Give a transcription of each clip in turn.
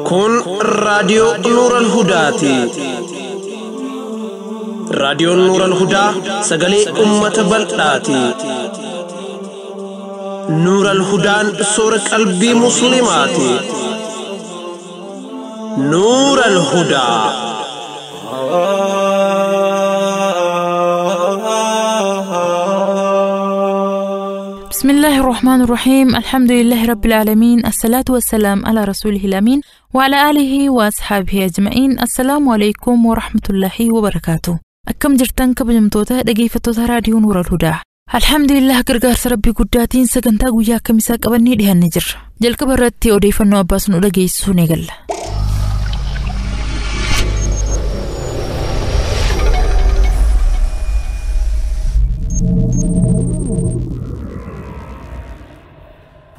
Kun raadiyoo Nuural Hudaati. Raadiyoon Nuural Hudaa sagalee uummata bal'aati. Nuural Hudaan soora qalbii Musliimaati. Nuural Hudaa. بسم الله الرحمن الرحيم، الحمد لله رب العالمين، الصلاة والسلام على رسوله الأمين وعلى آله وأصحابه أجمعين. السلام عليكم ورحمة الله وبركاته. Akkam jirtan kabajamtoota dhaggeeffattoota raadiyoo Nuural Hudaa? Alhamdulillah, gargaarsa Rabbii guddaatiin sagantaa guyyaa kamisaa qabannee dhiyaannee jirra. Jalqaba irratti odeeffannoo Abbaas nu dhageessisuu ni galla.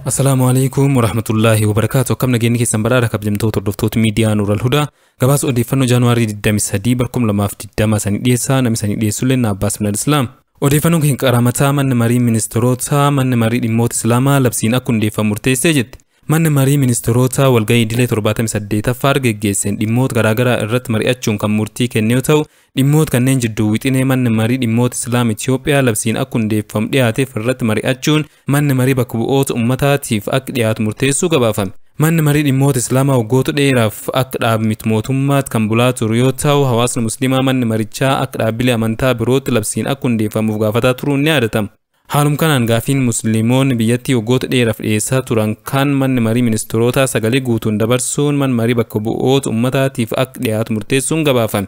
Assalaamu alaikum warahmatullaahi wabarakaatu. Akkam nageenyi keessan badhaadha kabajamtoota hordoftoota miidiyaa Nuural Hudaa. Gabaasa odeeffannoo Jaanuwaarii 23 2020 sanii dhiyeessaa namni sanii dhiyeessullee na Abbaas Minal Islaam. Odeeffannoon keenya qaramataa manni marii ministeerotaa manni marii dhimmoota Islaamaa labsiin akka hundeeffamu murteessee jetti. Manni marii ministeerotaa walgahii idilee 78ffaa geggeesseen dhimmoota garaagaraa irratti mari'achuun kan murtii kenne yoo ta'u, dhimmoota kanneen jidduu wixinee manni marii dhimmoota Islaam Itoophiyaa labsiin akka hundeeffamu dhiyaateef irratti mari'achuun manni marii bakka bu'oota uummataatiif akka dhiyaatu murteessuu gabaafame. Manni marii dhimmoota Islaamaa waggoota dheeraaf akka dhaabmiti mootummaatti kan bulaa turu yoo ta'u, hawaasni Musliimaa manni marichaa akka dhaabbilee amantaa birootti labsiin akka hundeeffamuuf gaafataa turuun ni yaadatama. Haaluma kanaan gaafiin Musliimoonni biyyattii waggoota dheeraaf dhiyeessaa turan kan manni marii ministeerotaa sagalee guutuun dabarsuun manni marii bakka bu'oota uummataatiif akka dhiyaatu murteessuun gabaafame.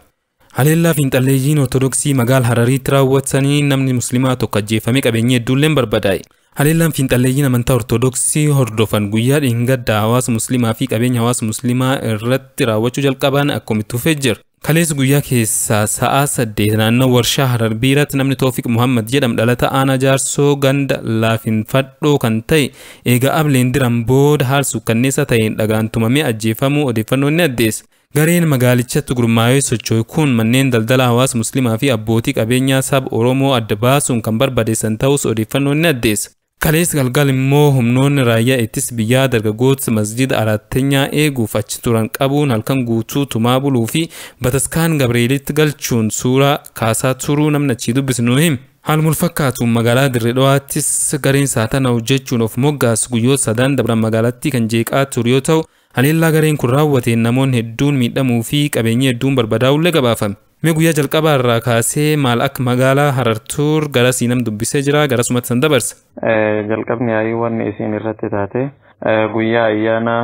Haleellaa fiinxalleeyyiin Ortodoksii magaala Harariitti raawwatanii namni Musliimaa tokko ajjeefamee qabeenyi hedduulleen barbadaa'e. Haleellaan fiinxalleeyyiin amantaa Ortodoksii hordofan guyyaa dheengaddaa hawaasa Musliimaa fi qabeenya hawaasa Musliimaa irratti raawwachuu jalqaban akkuma itti fufee jira. Kaleessa guyyaa keessaa sa'a 8 naannoo warshaa Harar Biiraatti namni Toofiq Muhammad jedhamu dhalata aanaa Jaarsoo ganda Laafinfadhoo kan ta'e eega ableen diran booda haala suukkanneessaa ta'een dhagaan tumamee ajjeefamuu odeeffannoon ni addeessa. Gareen magaalichatti gurmaa'ee socho'u kun manneen daldala hawaasa Musliimaa fi abbootii qabeenyaa saba Oromoo adda baasuun kan barbadeessan ta'us odeeffannoon ni addeessa. Kaleessa galgal immoo humnoonni raayyaa ittisa biyyaa dargaggoota masjida Araattanyaa eeguuf achi turan qabuun halkan guutuu tumaa buluu fi bataskaan Gabreelitti galchuun suuraa kaasaa turuu namni achii dubbisu nu hima. Haaluma wal fakkaatuun magaalaa Dirree Dhawaattis gareen saatana hojjechuun of moggaasu guyyoota sadan dabran magaalattii kan jeeqaa turu yoo ta'u, haleellaa gareen kun raawwateen namoonni hedduun miidhamuu fi qabeenyi hedduun barbadaa'ullee gabaafame. Mee guyyaa jalqabaa irraa kaasee maal akka magaalaa Harartuur garasii nam dubbisee jira, garasumatti san dabarsa. Jalqabni yaa'ii wanni isiin irratti taate guyyaa ayyaana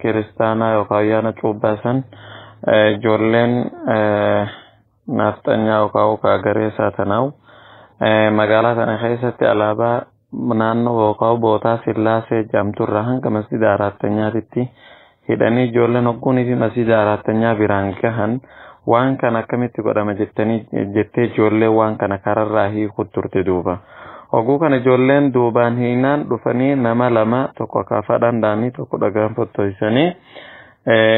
kiristaanaa yookaan ayyaana cuuphaa san ijoolleen naafxanyaa yookaan garee saatanaa'u magaalaa sana keessatti alaabaa naannoo yookaan bootaa Sillaasee jedhamturraa hanga masjida Araattanyaatitti hidhanii ijoolleen hogguunii fi masjida Araattanyaa biraan gahan waan kana akkamitti godhama jettanii jettee ijoollee waan kana kararraa hiikuu turte duuba. Hogguu kana ijoolleen duubaan hiinaan dhufanii nama lama tokko akaafaadhaan dha'anii tokko dhagaan fottoisanii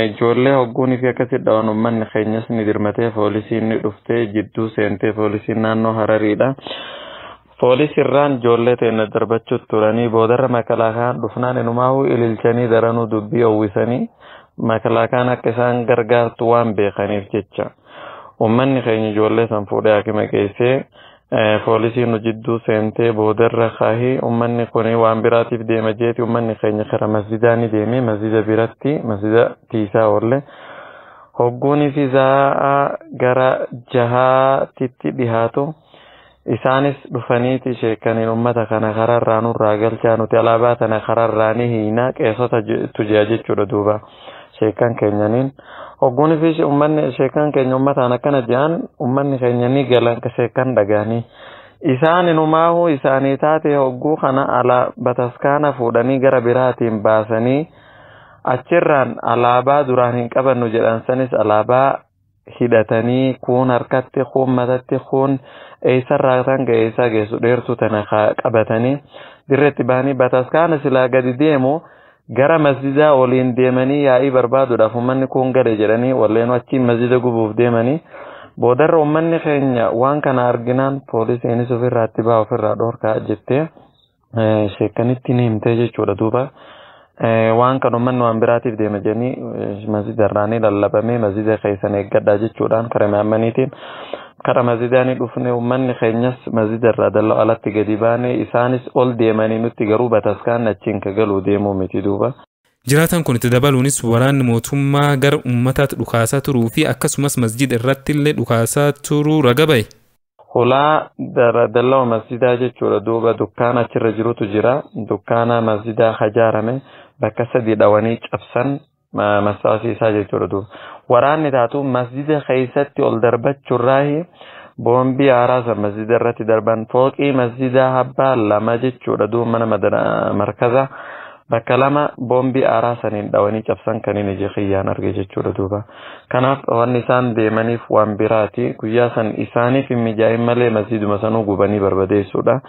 ijoollee hogguunii fi akkasitti dhawan uummanni keenyas ni dirmatee poolisiin ni dhuftee jidduu seentee poolisiin naannoo Harariidha. Poolisirraan ijoollee teenya darbachuu turanii boodarra makalaakaan dhufnaan inumaa'uu ililchanii daranuu dubbii hawwisanii makalaakaan akka isaan gargaartu waan beekaniif jecha. Uummanni keenya ijoollee san fuudhee hakima geessee poolisiin nu jidduu seentee boodarra kaahee uummanni kun waan biraatiif deema jeeti uummanni keenya kara masjidaa ni deeme masjida biratti masjida tiisaa oolle. Hogguunii fi zaa'aa gara jahaatitti dhihaatu isaanis dhufaniiti sheekaniin uummata kana kararraa nurraa galchaa nuti alaabaa tana kararraa ni hiinaa qeessota tuji'a jechuudha duuba sheekan keenyaniin. Hogguunii fi uummanni sheekan keenya uummataan akkana jedhan uummanni keenya ni galan sheekan dhagaanii. Isaan inumaahuu isaanii taate hogguu kana ala bataskaana fuudhanii gara biraatiin baasanii achirraan alaabaa duraan hin qabannu jedhan sanis alaabaa hidhatanii kuun harkatti kuun matatti kuun eessarraa tan ga'e eessaa geessu dheertuu tana qabatanii dirreetti bahanii bataskaana silaa gadi deemu gara masjidaa oliin deemanii yaa'ii barbaaduudhaaf uummanni kun gale jedhanii walleen achiin masjida gubuuf deemanii Boodarra uummanni keenya waan kana arginaan poolisiinis ofirraa itti ba'a, ofirraa dhorkaa jettee sheekanitti ni himtee jechuudha duuba. Waan kan uummanni waan biraatiif deema jedhanii masjida irraanii lallabamee masjida keessan eeggadhaa jechuudhaan karaa maammaniitiin kara masjidaanii dhufne. Uummanni keenyas masjida irraa dallaa alatti gadi baane, isaanis ol deemanii nutti garuu bataskaan achiin ka galuu deemuu miti duuba. Jiraataan kun itti dabaluunis waraanni mootummaa gara uummataatti dhukaasaa turuu fi akkasumas masjida irratti illee dhukaasaa turuu raga bahe. Hulaa dallaa masjidaa jechuudha duuba, dukkaana achirra jirutu jira. Dukkaana masjidaa hajaarame bakka sadi dhawanii cabsan masaasii isaa jechuudha duuba. Waraanni taatu masjida keessatti ol darbachuurraahi boombii haaraa masjida irratti darban, fooqii masjidaa habbaa lama jechuudha duuba, mana markaza bakka lama boombii aaraa saniin dhawanii cabsan kan inni ija kiyyaan arge jechuudha duuba. Kanaaf wanni isaan deemaniif waan biraati. Guyyaa san isaaniif hin mijaa'in malee masjiduma sanuu gubanii barbadeessuudha.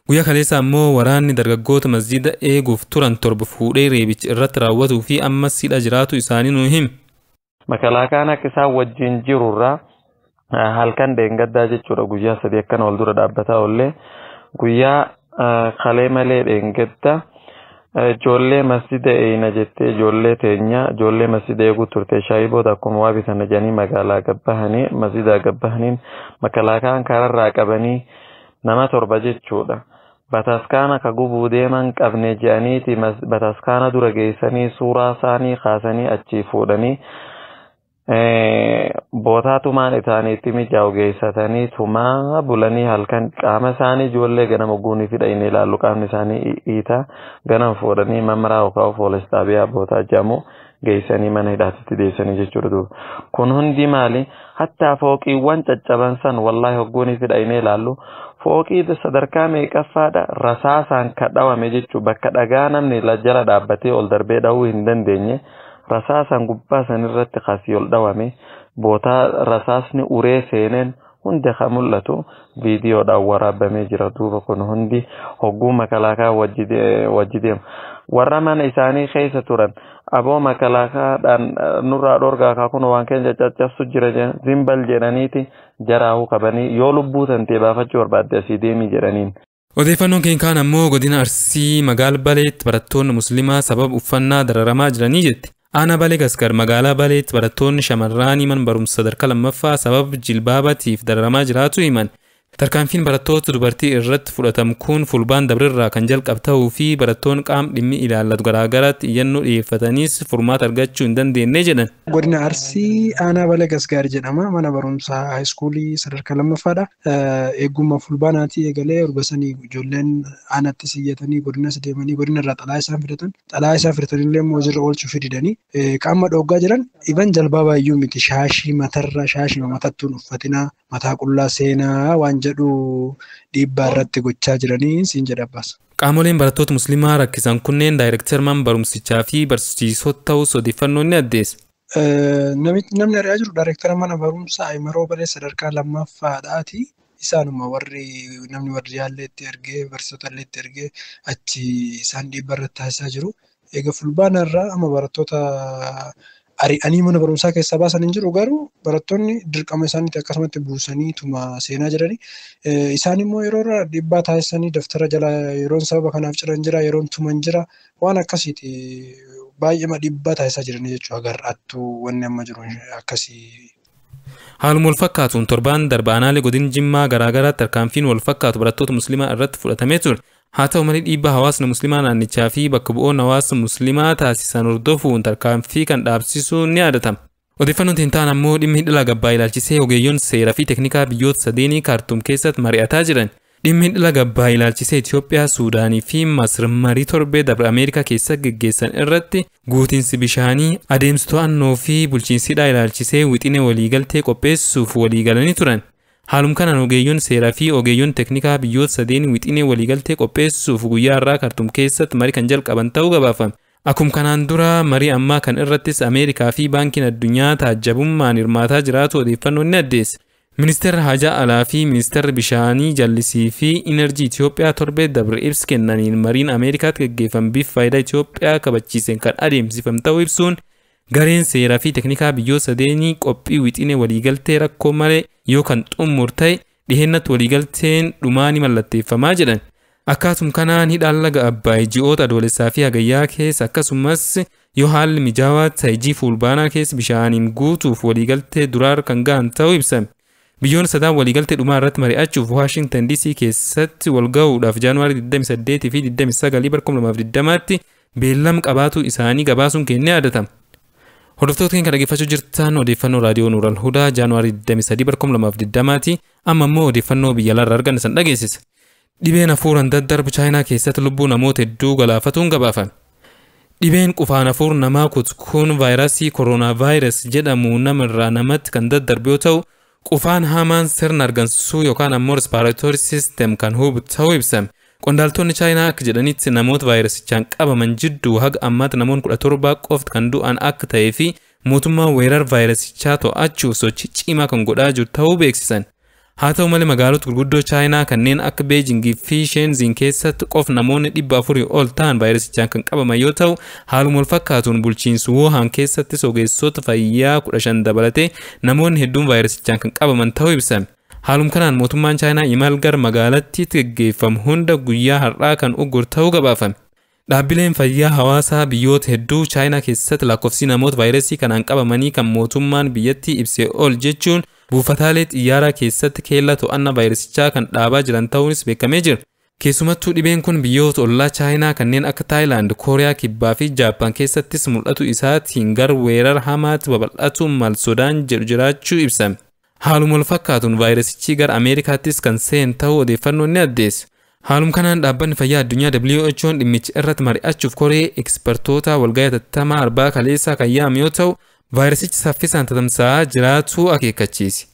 Guyyaa kaleessa ammoo waraanni dargaggoota masjida eeguuf turan 7 fuudhee reebicha irratti raawwatuu fi ammas hidha jiraatu isaanii nu himi. Makalaakaan akka isaan wajjin jirurraa halkan dheengaddaa jechuudha, guyyaa 3 akkana wal dura dhaabbataa oollee, guyyaa kalee malee dheengadda ijoollee masjida eeyina jettee ijoollee teenya ijoollee masjida eeguu turte shaayii booda akkuma waa bitan jedhanii magaalaa gabbahanii masjida gabbahaniin makalaakaan kararraa qabanii nama 7 jechuudha. Bataskaana ka gubuu deeman qabne jedhaniiti bataskaana dura geessanii suuraa isaanii kaasanii achii fuudhanii bootaa tumaan isaaniitti mijaa'u geessatanii tumaa bulanii halkan qaama isaanii ijoollee ganama guunii fidha inni ilaallu qaamni isaanii hiita ganama fuudhanii mamaraa yookaan poolis xaabiyaa bootaa jedhamu geessanii mana hidhaatitti deessanii jechuudha duuba. Kun hundi maali? Hattaa fooqiiwwan caccaban san wallaahi hogguunii fidha inni ilaallu fooqii sadarkaa meeqaffaadha rasaasaan ka dhawame jechuu, bakka dhagaa namni jala dhaabbatee ol darbee dhawuu hin dandeenye rasaasaan gubbaa san irratti kasii ol dhawame, bootaa rasaasni uree seeneen hundi ka mul'atu viidiyoodhaan waraabamee jira duuba. Kun hundi hogguu makalaakaa wajji deema. Warra mana isaanii keessa turan aboo makalaakaadhaan nurraa dhorgaa kaa kun waan keenya caccabsu jira zimbal jedhaniiti jaraahuu qabanii yoo lubbuu tantee baafachuu barbaadde asii deemii jedhaniin. Odeeffannoon keenya kaan ammoo godina Arsii magaala Baleetti barattoonni Muslimaa sababa uffannaa dararamaa jiranii jetti. Aanaa Balee Gaskar magaalaa Baleetti barattoonni shamarranii mana barumsa sadarkaa lammaffaa sababa jilbaabatiif dararamaa jiraatu himan. Tarkaanfiin barattoota dubartii irratti fudhatamu kun fulbaan dabrirraa kan jalqabu ta'uu fi barattoonni qaama dhimmi ilaallatu garaagaraatti iyyannoo dhiyeeffataniis furmaata argachuu hin dandeenye jedhan. Godina Arsii aanaa Balee Gasgaar jedhama. Mana barumsaa haayiskuulii sadarkaa lammaffaadha. Eegummaa fulbaanaatii eegalee erga sanii ijoolleen aanaattis iyyatanii godinas deemanii godina irraa xalaa isaan fidatan. Xalaa isaan fidatanillee immoo hojiirra oolchuu fididanii qaama dhooggaa jiran iban jalbaabaa iyyuu miti, shaashii matarra shaashii matattuun uffatinaa mataa qullaa seenaa waan jedhu dhiibbaa irratti gochaa jiranii siin jedha Abbaas. Qaamoleen barattoota Muslimaa rakkisan kunneen daayireektar mana barumsichaa fi barsiisota ta'us odeeffannoon ni addeessa. Namni ari'aa jiru daayireektara mana barumsaa Ayimaroo Balee sadarkaa lammaffaadhaati. Isaanuma warri namni warri yaallee itti ergee barsiisota illee itti ergee achi isaan dhiibbaa irratti taasisaa jiru. Egaa fulbaana irraa amma barattoota ari'anii mana barumsaa keessaa baasan hin jiru, garuu barattoonni dirqama isaaniitti akkasumatti buusanii tuma seenaa jirani. Isaan immoo yeroo irraa dhiibbaa taasisanii daftara jala yeroon sababa kanaaf ciran jira, yeroon tuman jira, waan akkasiiti baay'eema dhiibbaa taasisaa jiranii jechuudha. Agarraattuu wanni amma jiru akkasii. Haaluma wal fakkaatuun torbaan darbe aanaalee godina Jimmaa garaagaraatti tarkaanfiin wal fakkaatu barattoota Muslimaa irratti fudhatamee ture. Haa ta'u malee dhiibbaa hawaasni Muslimaa naannichaa fi bakka bu'oonni hawaasa Muslimaa taasisan hordofuun tarkaanfii kan dhaabsisuun ni yaadatama. Odeeffannoon tintaan ammoo dhimma hidha gabbaa ilaalchisee ogeeyyoon seeraa fi teeknikaa biyyoota sadeenii Kaartuum keessatti mari'ataa jiran. Dhimmi hidha gabbaa ilaalchisee Itoophiyaa, Suudaanii fi Masir marii torbee dabre Ameerikaa keessa geggeessan irratti guutiinsi bishaanii, adeemsi to'annoo fi bulchiinsi hidhaa ilaalchisee wixinee waliigaltee qopheessuuf waliigalanii turan. Haaluma kanaan ogeeyyoon seeraa fi ogeeyyoon teeknikaa biyyoota sadeen wixinee waliigaltee qopheessuuf guyyaa har'aa Kaartuum keessatti marii kan jalqaban ta'uu gabaafame. Akkuma kanaan dura marii ammaa kan irrattis Ameerikaa fi Baankiin Addunyaa taajjabummaan hirmaataa jiraatu odeeffannoon ni addeessa. Ministeerri Haajaa Alaa fi Ministeerri Bishaanii Jallisii fi Inerjii Itoophiyaa torbee dabre ibsa kennaniin mariin Ameerikaatti gaggeeffame bifa faayidaa Itoophiyaa kabachiiseen kan adeemsifame ta'uu ibsuun Gareen seeraa fi teknikaa biyyoota sadeenii qophii wixinee waliigaltee rakkoo malee yoo kan xumur ta'e dhihennatti waliigalteen dhumaa ni mallatteeffamaa jedhan. Akkasuma kanaan hidhaan laga Abbaay ji'oota adoolessaa fi hagayyaa keessa akkasumas yoo haalli mijaawaa ta'e ji'a fulbaanaa keessa bishaaniin guutuuf waliigaltee duraar kan gahan ta'uu ibsame. Biyyoonni sadan waliigaltee dhumaa irratti mari'achuuf Waashingtan DC keessatti wal gahuudhaaf Jaanuwaarii 28 fi 29 bara 2020tti beellama qabaatu isaanii gabaasuun kennee yaadatama. Hordoftoota keenya kan dhaggeeffachuu jirtan odeeffannoo raadiyoo Nuural Hudaa Jaanuwaarii 23 bara 2020tti amma immoo odeeffannoo biyya alaarraa arganne san dhageessisa. Dhibeen hafuuraan daddarbu Chaayinaa keessatti lubbuu namoota hedduu galaafatuun gabaafame. Dhibeen qufaan hafuur namaa kun vaayirasii kooroonaa vaayirasii jedhamu namarraa namatti kan daddarbu yoo ta'u qufaan hamaan sirna argansuu yookaan ammoo respiratory system kan hubu ta'uu ibsame. Qondaaltonni Chaayinaa akka jedhanitti namoota vaayirasichaan qabaman jidduu haga ammaatti namoonni 17 qofti kan du'an akka ta'ee fi mootummaan weerara vaayirasichaa to'achuuf sochii cimaa kan godhaa jiru ta'uu beeksisan. Haa ta'u malee magaalota gurguddoo Chaayinaa kanneen akka Beejingii fi Sheenziin keessatti qof namoonni 400 ol ta'an vaayirasichaan kan qabaman yoo ta'u haaluma wal fakkaatuun bulchiinsa Wuhan keessattis ogeessota fayyaa 15 dabalatee namoonni hedduun vaayirasichaan kan qabaman ta'uu ibsame. Haaluma kanaan mootummaan Chaayinaa imala gara magaalattiitti gaggeeffamu hunda guyyaa har'aa kan ugguru ta'uu gabaafame. Dhaabbileen fayyaa hawaasaa biyyoota hedduu Chaayinaa keessatti lakkoofsi namoota vaayirasii kanaan qabamanii kan mootummaan biyyattii ibsee ol jechuun buufataalee xiyyaaraa keessatti keellaa to'annaa vaayirasichaa kan dhaabaa jiran ta'uunis beekamee jira. Keessumattuu dhibeen kun biyyoota ollaa Chaayinaa kanneen akka Taayilaand, Kooriyaa Kibbaa fi Jaappaan keessattis mul'atu isaatiin gara weerara hamaatti babal'atu mal sodaan jedhu jiraachuu ibsame. Haaluma wal fakkaatuun vaayirasichi gara Ameerikaattis kan seen ta'uu odeeffannoon ni addeessa. Haaluma kanaan dhaabbanni fayyaa addunyaa WHO'n dhimmicha irratti mari'achuuf koree ekspertoota walgahii hatattamaa arbaa kaleessaa kan yaame yoo ta'u vaayirasichi saffisaan tatamsa'aa jiraachuu akeekkachiise.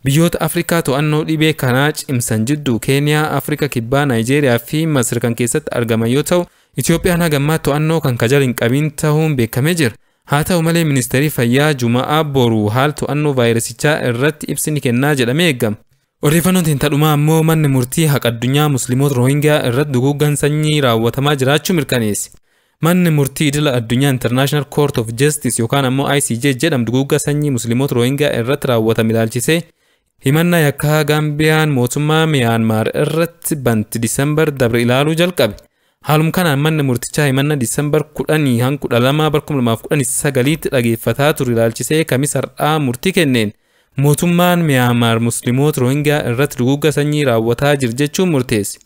Biyyoota Afrikaa to'annoo dhibee kanaa cimsan jidduu Keeniyaa, Afrika Kibbaa, Naayijeeriyaa fi Masir kan keessatti argaman yoo ta'u Itoophiyaan haga ammaa to'annoo kan kajal hin qabin ta'uun beekamee jira. Haa ta'u malee ministeerri fayyaa Juma'aa boru haala to'annoo vaayirasichaa irratti ibsi ni kennaa jedhamee eegama. Odeeffannoon tintadhumaa ammoo manni murtii haqa addunyaa Musliimoota Rohingyaa irratti duguuggaan sanyii raawwatamaa jiraachuu mirkaneesse. Manni murtii idila addunyaa International Court of Justice yookaan ammoo ICJ jedhamu duguuggaa sanyii Musliimoota Rohingyaa irratti raawwatame ilaalchisee himannaa yakkaa Gaambiyaan mootummaa Miyaanmaar irratti banti Disembar dabre ilaaluu jalqabe. Haaluma kanaan manni murtichaa himannaa Disembar 10 hanga 12 bara 2019tti dhageeffataa ture ilaalchisee kamisa har'aa murtii kenneen mootummaan Miyaanmaar Musliimoota Rohingyaa irratti duguuggaa sanyii raawwataa jira jechuun murteesse.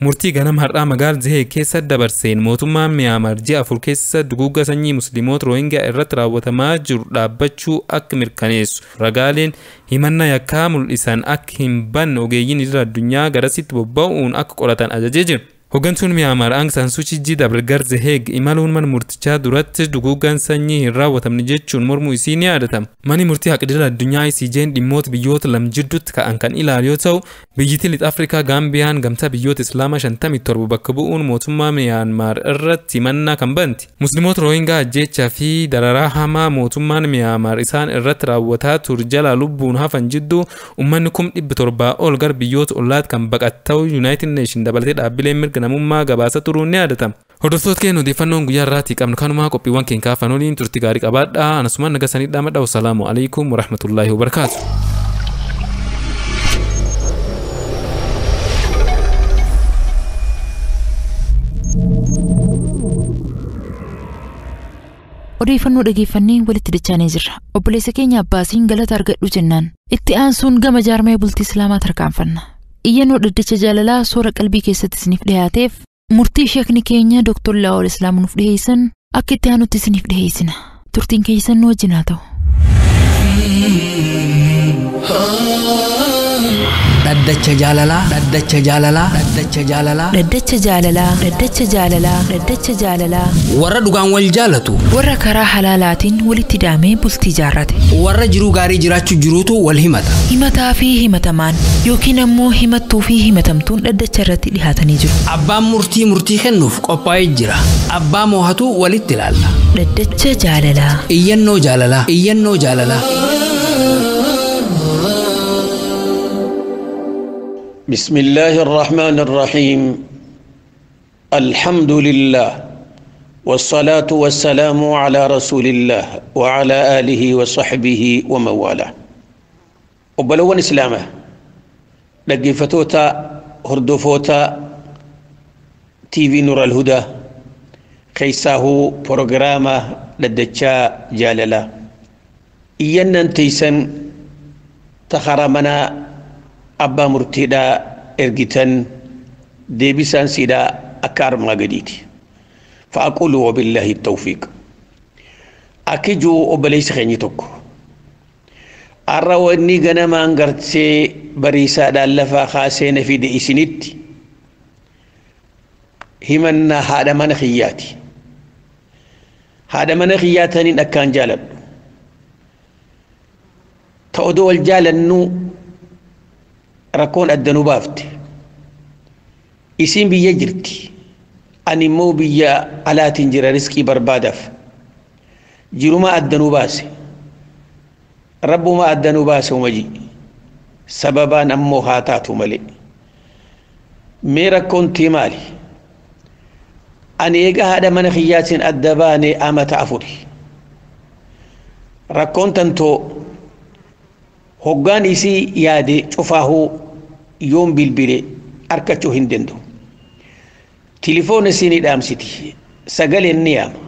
Murtii ganama har'aa magaalaa Zehee keessa dabarseen mootummaan Miyaanmaar ji'a 4 keessa duguuggaa sanyii Musliimoota Rohingyaa irratti raawwatamaa jiru dhaabbachuu akka mirkaneessu ragaaleen himannaa yakkaa mul'isan akka hin banne ogeeyyiin idil addunyaa garasitti bobba'uun akka qoratan ajajee jira. Hooggantuun Miyaanmaar Aung San Suu Kyi dabre gara Zeheeg imaluun mana murtichaa duratti duguuggaan sanyii hin raawwatamne jechuun mormuu isii ni yaadatama. Manni murtii haqa idil addunyaa ICJ'n dhimmoota biyyoota lama jidduutti ka'an kan ilaalu yoo ta'u biyyittii Lixa Afrikaa Gaambiyaan gamtaa biyyoota Islaamaa 57 bakka bu'uun mootummaa Miyaanmaar irratti himannaa kan banti. Musliimoota Rohingyaa ajjeechaa fi dararaa hamaa mootummaan Miyaanmaar isaan irratti raawwataa ture jalaa lubbuun hafan jidduu uummanni 700,000 ol gara biyyoota ollaatti kan baqatan ta'uu United Nations dabalatee dhaabbileen mirga namummaa gabaasa turuun ni yaadatama. Hordoftoota keenya odeeffannoon guyyaa har'aatii qabnu kanumaa qophiiwwan keenya kaafan waliin turtii gaarii qabaadhaa. Anasumaan nagaa sanii dhaamadha. Wassalaamu alaikum warahmatullaahi wabarakaatu. Odeeffannoo dhageeffannee walitti dachaanee jirra. Obboleessa keenya Abbaasiin galata argadhu jennaan. Itti aansuun gama jaarmee bultii Islaamaa tarkaanfanna. Iyyannoo dhaddacha jaalalaa soora qalbii keessatti isiniif dhiyaateef murtii sheekni keenya Dr. Laawol Islaam nuuf dhiyeessan akka itti aanutti isiniif dhiyeessina. Turtiin keessan nu wajjin haa ta'u. Dhaddacha jaalalaa, dhaddacha jaalalaa, dhaddacha jaalalaa. Dhaddacha jaalalaa, dhaddacha jaalalaa, dhaddacha jaalalaa. Warra dhugaan wal jaalatu. Warra karaa halaalaatiin walitti daamee bultii jaarrate. Warra jiruu gaarii jiraachuu jiruutu wal himata. Himataa fi himatamaan yookiin ammoo himattuu fi himatamtuun dhaddacha irratti dhihaatanii jiru. Abbaan murtii murtii kennuuf qophaa'ee jira. Abbaa moohatu walitti ilaalla. Dhaddacha jaalalaa. Iyyannoo jaalalaa, iyyannoo jaalalaa. بسم الله الرحمن الرحيم. الحمد لله والصلاة والسلام على رسول الله وعلى آله وصحبه ومن والاه. Obbolowwan Islaamaa, dhaggeeffattoota, hordoftoota TV Nur al-Hudaa, keessaahuu proogiraama dhaddachaa jaalalaa. Iyyannaan teessan takara mana abbaa murtiidhaa ergitan deebisaan siidhaa akka armaa gadiiti. فأقول وبالله التوفيق. أكجو أبليس خيني توكو أرى وإني غنما أنغرتسي بريسا دالفا خاسين في دي إسنت همنا هذا من خياتي هذا من خياتني أكان جالب تأدو الجالنو ركون الدنو بافتي إسين بيجرتي ani immoo biyya alaatiin jira riskii barbaadaaf jiruma addanuu baase rabbuma addanuu baase umaji sababaan ammoo haa taatu malee mee rakkoon tii maali ani eega haadha mana kiyyaatiin adda baane amata 4 rakkoon tantoo hoggaan isii yaade cufaahuu yoon bilbile arkachuu hin danda'u. Tilifoon isinii dhaamsiti sagaleen ni yaama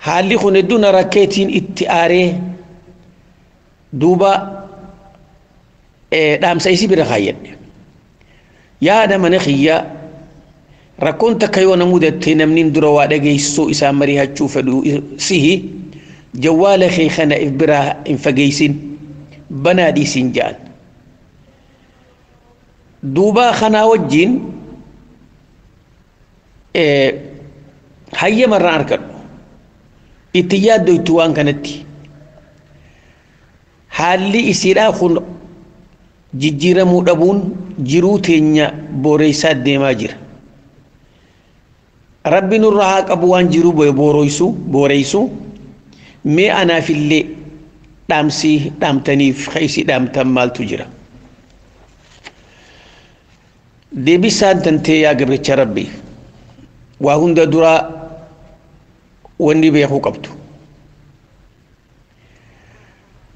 haalli kun hedduun rakkeetiin itti aaree duuba dhaamsa isii bira kaayyadhe yaada mana kiyyaa rakkoon takka yoo na mudatte namni dura waa dhageessuu isaan mari'achuu fedhu sihi jawwaala kee kana if biraa hin fageessin banaa dhiisin ja'an duuba kanaa wajjiin hayyama irraan argadhu itti yaaddoytu waan kanatti haalli isiidhaa kun jijjiiramuu dhabuun jiruu teenya booreessaa deemaa jira. Rabbi nurra haa qabu waan jiruu booreessu mee anaafillee dhaamsii dhaamtaniif keessa dhaamtan maaltu jira. Deebisaan tantee yaa gabricha Rabbii. Waa hunda duraa wanni beekuu qabdu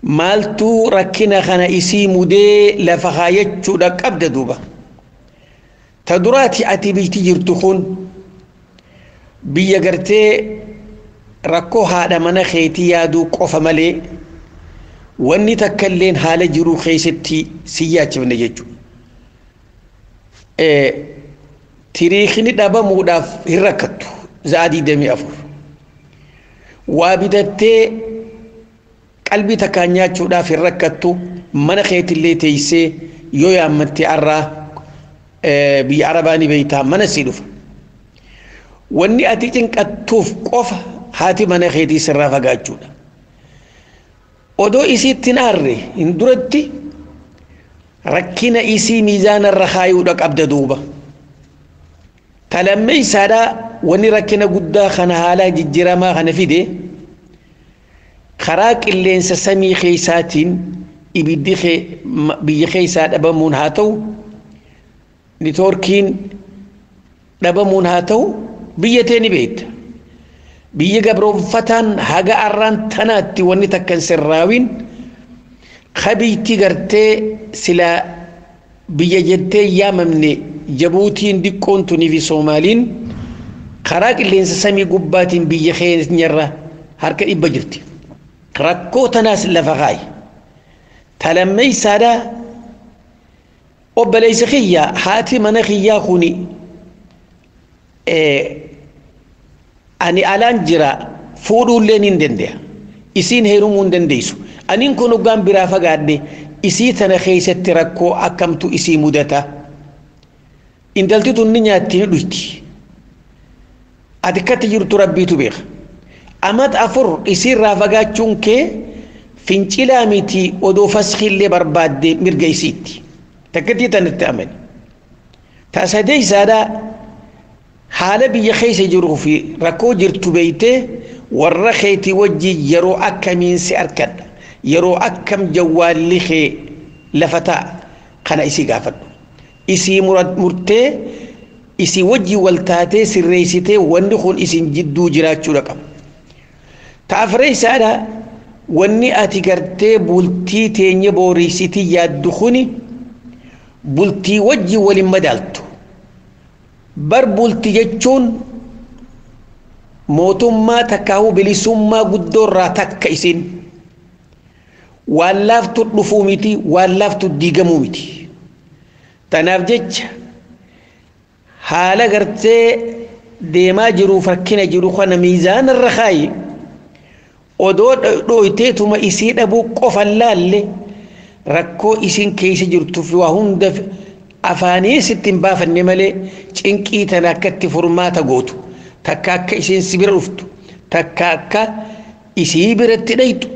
maaltu rakkina kana isii mudee lafa kaayachuudha qabda duuba ta duraati ati biyti jirtu kun biyya gartee rakkoo haadha mana keetii yaaduu qofa malee wanni takka illeen haala jiruu keessatti si yaachifne jechuudha. Tiriikni dhabamuudhaaf hin rakkattu za'a 24 waa bitattee qalbii takkaan nyaachuudhaaf hin rakkattu mana keetillee teessee yoo yaammatte arraa biyya arabaa ni beektaa mana sii dhufa. Wanni ati cinqattuuf qofa haati mana keetii sirraa fagaachuudha. Odoo isiitti hin aarre hin duratti rakkina isii miizaana irra kaayuudha qabda duuba. Talammee isaadhaa wanni rakkina guddaa kana haala jijjiiramaa kana fide karaa qilleensa samii keessaatiin ibiddi biyya keessaa dhabamuun haa ta'u nitoorkiin dhabamuun haa ta'u biyya tee ni beekta. Biyya gabroonfataan haga arraan tanaatti wanni takka hin sirraawin qabiitti gartee silaa biyya jettee yaamamne Jabuutiin diqqoon tunii fi Soomaaliin karaa qilleensa samii gubbaatiin biyya keenyarra harka 100 jirti. Rakkoo tanaas lafa kaayi. Talammee isaadhaa obboleessa kiyyaa haati mana kiyyaa kuni ani alaan jira fuudhuullee ni danda'a. Isiin heerumuu hin dandeessu. Aniin kun hoggaan biraa fagaadhe isii tana keessatti rakkoo akkamtu isii mudata. Intalti tun ni nyaatti ni dhuyti. Ati akkatti jirtu Rabbiitu beeka. Amat 4 isiirraa fagaachuun kee fincilaa miti odoo faskiillee barbaadde mirga isiitti. Takkattii tanatti amani. Tasadee isaadhaa haala biyya keessa jiruu fi rakkoo jirtu beeytee warra keetii wajjin yeroo akkamiin si arkadha. Yeroo akkam jawwaalli kee lafa taa'a kana isii gaafadhu. Isii murtee Isii wajji wal taatee sirreessitee wanni kun isin jidduu jiraachuudha qaba. Taafree isaadha wanni ati gartee bultii teenye booriisitii yaaddu kuni bultii wajji waliin madaaltu. Bar bultii jechuun mootummaa takkaahuu bilisummaa guddoorraa takka isin waan laaftu dhufuu miti, waan laaftu diigamuu miti. Tanaaf jecha haala gartee deemaa jiru rakkina jiru kana miizaana irra kaayi odoo dhooyteetuma isii dhabuu qofan laalle rakkoo isin keessa jirtuuf waa hunda afaanii sitti hin baafanne malee cinqii tana akka itti furmaata gootu, takka akka isiin si bira dhuftu, takka akka isii biratti dhaytu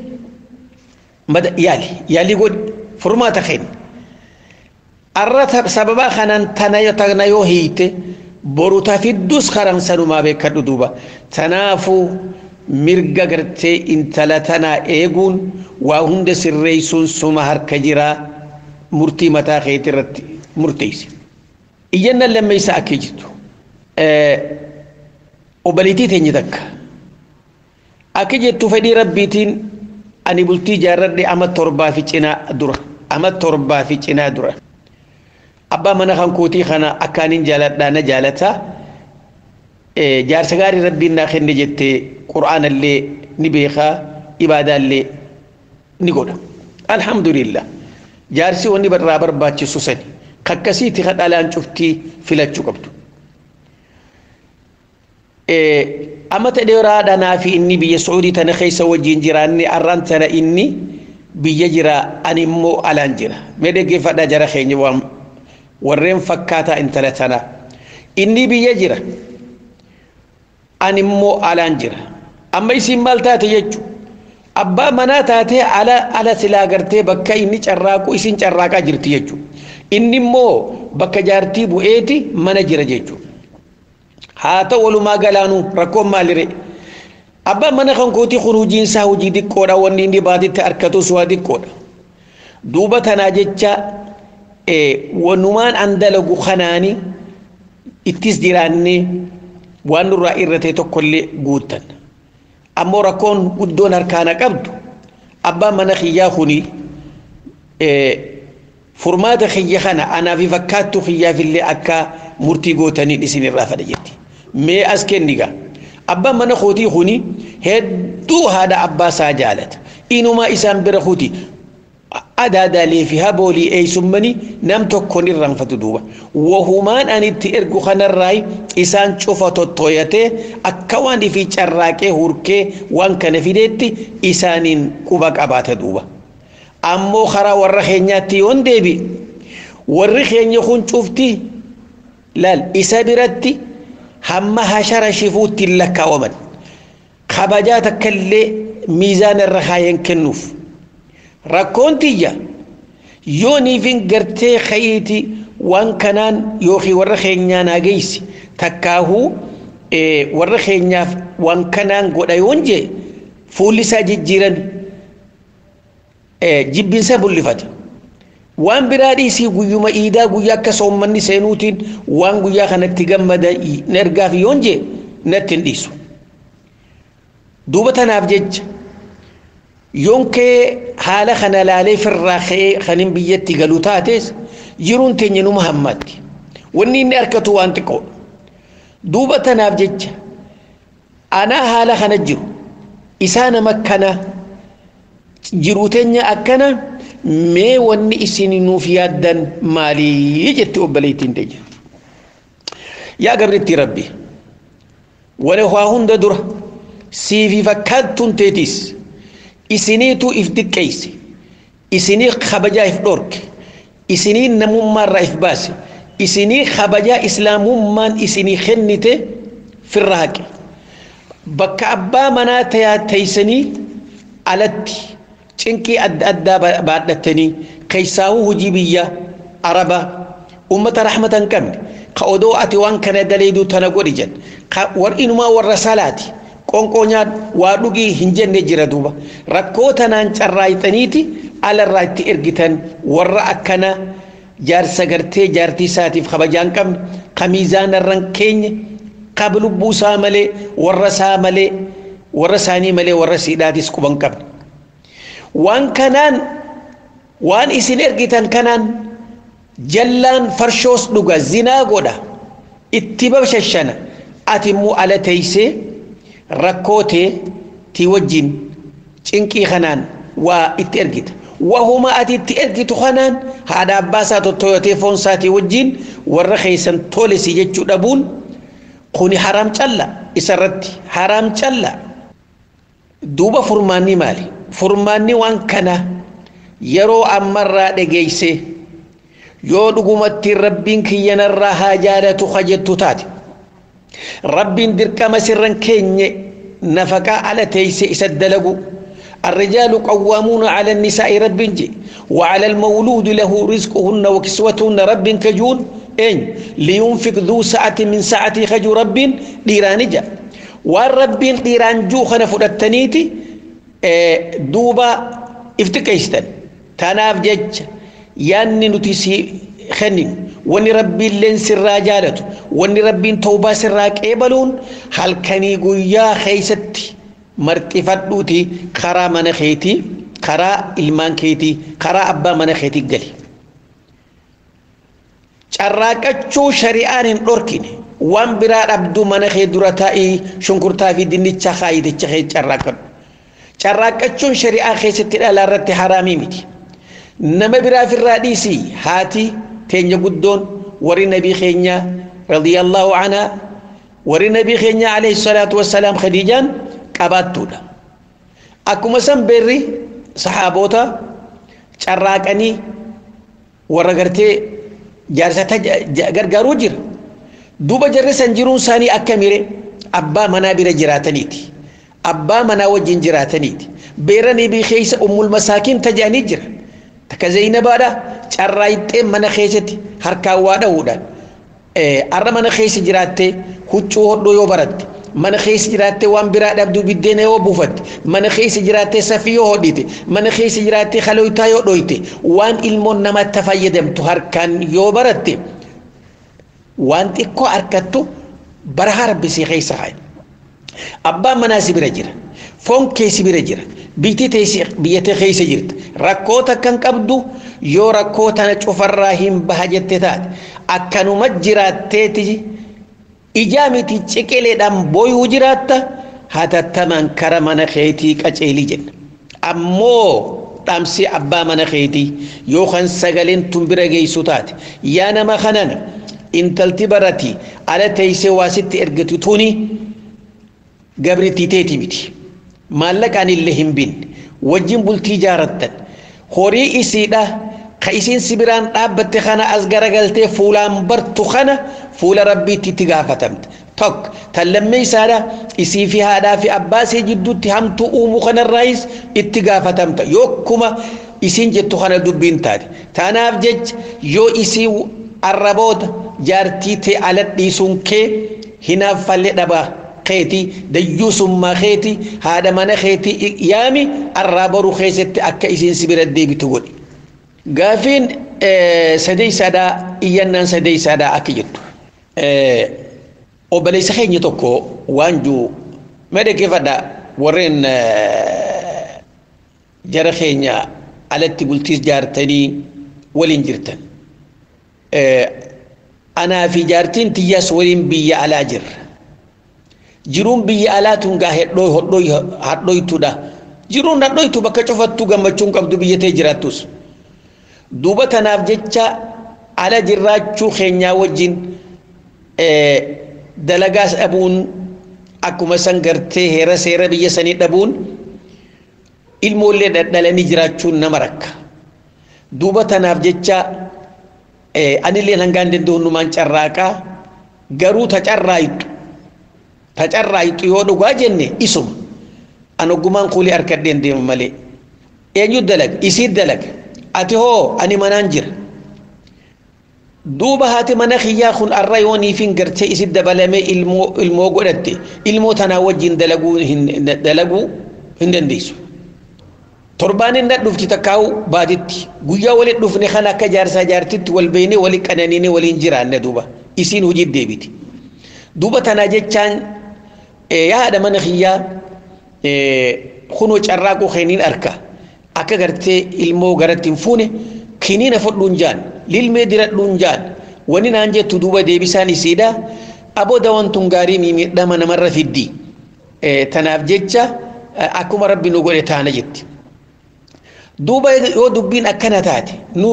yaali yaalii godhi, furmaata kenni. Arra sababa kanaan tana yoo hiite boru tafiddus karamsanumaa beekadhu duuba. Tanaafuu mirga gartee intala tanaa eeguun waa hunda sirreessuun suma harka jiraa, murtii mataa keetii irratti murteessi. Iyyannaan lammeessaa akka jirtu obboleettii teenya takka akka jettu, fedhii rabbiitiin ani bultii ijaarradhe ama 7 fi cinaa dura, ama 7 fi cinaa dura. Abbaa mana kan kootii kana akkaanin jaaladhaa, na jaalataa, jaarsa gaarii rabbiin naa kenne jettee, qur'aanallee ni beekaa, ibaadaallee ni godha. Alhamdulillah, jaarsi wanni irraa barbaachisu sani kakkasiiti ka dhalaan cuftii filachuu qabdu. Amata dheeraadha naa fi inni biyya Sacuudii tana keessa wajjin jiraanne. Arraan tana inni biyya jira, ani immoo alaan jira. Mee dhaggeeffadhaa jara keenya, waan warreen fakkaataa intala tanaa. Inni biyya jira, ani immoo alaan jira. Amma isiin maal taate jechuun abbaa manaa taatee ala ala silaa gartee bakka inni carraaqu isin carraaqaa jirti jechuudha. Inni immoo bakka jaartii bu'eeti mana jira jechuudha. Haa ta'u, walumaa galaanuu rakkoon maalire? Abbaan mana kan kootii kun hojiin isaa hojii xiqqoodha, wanni inni baatitti harkatus waa xiqqoodha. Duuba tanaa jecha wanumaan an dalagu kanaani ittis jiraannee waan nurraa irra ta'e tokkollee guuttan. Ammoo rakkoon guddoon harkaana qabdu, abbaan mana kiyyaa kuni furmaata kiyya kana anaa fi fakkaattuu kiyyaafillee akka murtii gootaniin isin irraa fadha jetti. Mee as kenniga. Abbaan mana kootii kuni hedduu haadha abbaa isaa jaalata. Inumaa isaan bira kuti. Adaadaalee fi haboolii eeysummanii nam tokkoon irraanfatu duuba. Wahumaan ani itti ergu kanarraa isaan cufa tottoyatee akka waan ifii carraaqee hurkee waan kana fideetti isaaniin quba qabaata duuba. Ammoo karaa warra keenyaatti yoon deebi, warri keenya kun cufti laal isa biratti hamma hashara shifuutti hin lakkaawaman. Kabajaa takka illee miizaana irra kaayeen kennuuf. Rakkoon tiyya yoo niifin gartee ka'iiti waan kanaan yookiin warra keenyaa naa geessi, takkaahuu warra keenyaaf waan kanaan godha yoon jee, fuulli isaa jijjiirame, jibbinsa bullifata. Waan biraa dhiisii, guyyuma iidaa, guyyaa akka soommanni seenuutiin waan guyyaa kanatti gammada na ergaaf yoon jee natti hin dhiisu. Duuba tanaaf jecha yoon kee haala kana laalee firraa ka'ee kanin biyyatti galu taates, jiruun teenya numa hammaatti. Wanni inni harkatu waan xiqqoodha. Duuba tanaaf jecha anaa haala kana jiru isaa nama akkana jiruu teenya akkana, mee wanni isin nuuf yaaddan maalii jetti obboleettiin teenya. Yaa gabrittii rabbi, wani waa hunda dura siifi fakkaattuun teetis isiniitu if diqqeeyse, isinii kabajaa if dhorke, isinii namummaarraa if baase, isinii kabajaa islaamummaan isinii kennite firra haqe. Bakka abbaa manaa teeysanii alatti cinqii adda addaa baadhattanii, keessaahuu hojii biyya araba ummata rahmata hin qabne ka odoo ati waan kana daleeduu tana godhi jedhe, ka inumaa warra salaati qonqoo nyaadhu waa dhugii hin jenne jira duuba. Rakkoo tanaan carraayxaniiti alarraa itti ergitan warra akkana. Jaarsa gartee jaartii isaatiif kabajaa hin qabne, ka miizaana irra hin keenye, ka lubbuu isaa malee warra isaa malee warra isaanii malee warra siidhaatis quba hin qabne. Waan kanaan waan isin ergitan kanaan jallaan farshoos dhuga, zinaa godha, itti bashashana. Ati immoo ala teessee rakkoo tee tii wajjin cinqii kanaan waa itti ergita. Wahuma ati itti ergitu kanaan haadha abbaa isaa tottoyotee foon isaatii wajjin warra keessan tolesi jechuu dhabuun kuni haraam calla isarratti, haraam calla. Duuba furmaanni maali? Furmaanni waan kana yeroo ammarraa dhageeyse yoo dhugumatti rabbiin kiyyanarraa haa jaalatu kajettu taate, rabbiin dirqama sirran keenye nafaqaa ala teeyse isa dalagu. الرجال قوامون على النساء رب جي، وعلى المولود له رزقهن وكسوتهن رب كجون إن لينفق ذو سعة من سعته خجو رب ديرانجا والرب ديران جو خنا فرتنيتي دوبا افتكيستن تناف جج ياني نتيسي خنين وني ربي لين سرا جالته وني ربي توبة سرا قبلون هل كني قويا خيستي marxifadhuuti karaa mana keetii, karaa ilmaan keetii, karaa abbaa mana keetii gali. Carraaqachuu shari'aan hin dhorkine, waan biraa dhabduu mana kee dura taa'ii shunkurtaa fi dinnicha kaayiticha kee carraaqadhu. Carraaqachuun shari'aa keessatti dhalaa irratti haraamii miti. Nama biraaf irraa dhiisii haati teenya guddoon warri nabii keenya radiyallahu anhaa, warri nabii keenya alayhi salaatu wassalaam Khadiijaan qabaattuudha. Akkuma san beerri saxaaboota carraaqanii warra gartee jaarsata gargaaruu jira. Duuba jarri san jiruun isaanii akka mire abbaa manaa bira jiraataniiti. Abbaa manaa wajjin jiraataniiti. Beera nabii keessa ummul masaakiin tajaanii jira. Takka Zeynabaadha carraaqxee mana keessatti harkaan waa dhahuudhaan. Arra mana keessa jiraattee huccuu hodhuu yoo baratte, mana keessa jiraattee waan biraa dhabduu biddeena yoo buufatte, mana keessa jiraattee safii yoo hodhite, mana keessa jiraattee kalooytaa yoo dhoyte, waan ilmoon namatti fayyadamtu harkaan yoo baratte waan xiqqoo harkattu bara harbisii keessa haye. Abbaan manaa si bira jira, foon kee si bira jira, biyyi tee biyya tee keessa jirta. Rakkoo takka hin qabdu yoo rakkoo tana cufarraa hin baha jette taate akkanuma jiraatteeti ijaa miti ciqileedhaan booyuu jiraatta, hatattamaan kara mana keetii qaceelii jenna. Ammoo dhaamsi abbaa mana keetii yookaan sagaleen tun bira geessu taate, yaa nama kanana intalti barati ala teessee waa sitti ergatu tuni gabrittii teeti miti. Maallaqaan illee hin binne, wajjin bultii jaarattan, horii isiidha ka isiin si biraan dhaabbatte kana as garagaltee fuulaan bartu kana fuula rabbiitti itti gaafatamte. Tokko tan lammeessaadha isii fi haadhaa fi abbaa isii jidduutti hamtuu uumuu kanarraayis itti gaafatamta yokkuma isiin jettu kana dubbiin taate. Tanaaf jecha yoo isii arraboota jaartii tee ala dhiisuun kee hinaaffallee dhabaa keetii, dayyuusummaa keetii, haadha mana keetii yaami arraa boruu keessatti akka isiin si bira deebitu godhi. Gaafiin sadeessaadhaa, iyyannaan sadeessaadhaa akka jettu. Obboleessa keenya tokko waan jiru mee dhaggeeffadhaa warreen jara keenya alatti bultiis jaartanii waliin jirtan. Anaa fi jaartiin tiyyaas waliin biyya alaa jirra. Jiruun biyya alaa tun gaa hadhooytuudha. Jiruun hadhooytu bakka cufattuu gammachuun qabdu biyya tee jiraattus. Duuba tanaaf jecha ala jiraachuu keenyaa wajjin dalagaas dhabuun akkuma san gartee heera seera biyya sanii dhabuun ilmoollee dhadhalanii jiraachuun nama rakka. Duuba tanaaf jecha anillee hangaan danda'u hundumaan carraaqaa, garuu tacarraayixu yoo dhugaa jenne isuma. An ogummaan kuulii harkadheen deema malee. Eenyu dalaga? Isii dalaga. Ati hoo? Ani manaan jira. Duuba haati mana kiyyaa kun arra yooniifin gartee isi dabalamee ilmoo godhatte, ilmoo tanaa wajjin dalaguu hin dandeessu. Torbaan inni dhufti takkaa'u baatitti guyyaa waliin dhufne kan akka jaarsaa jaartitti wal beeknee waliin qananiinee waliin jiraanne duuba isiin hojii deebiti. Duuba tanaa jechaan yaa haadha mana kiyyaa kunoo carraaquu keeniin arka akka gartee ilmoo garatti hin fuune kiniina fudhuun jaan lilmee diradhuun jaan wani naan jettu duuba deebisaan isiidha aboo dawaan tun gaarii miidhama namarra fiddi tanaaf jecha akkuma rabbi nu godhe taana jetti. Duuba yoo dubbiin akkana taate nu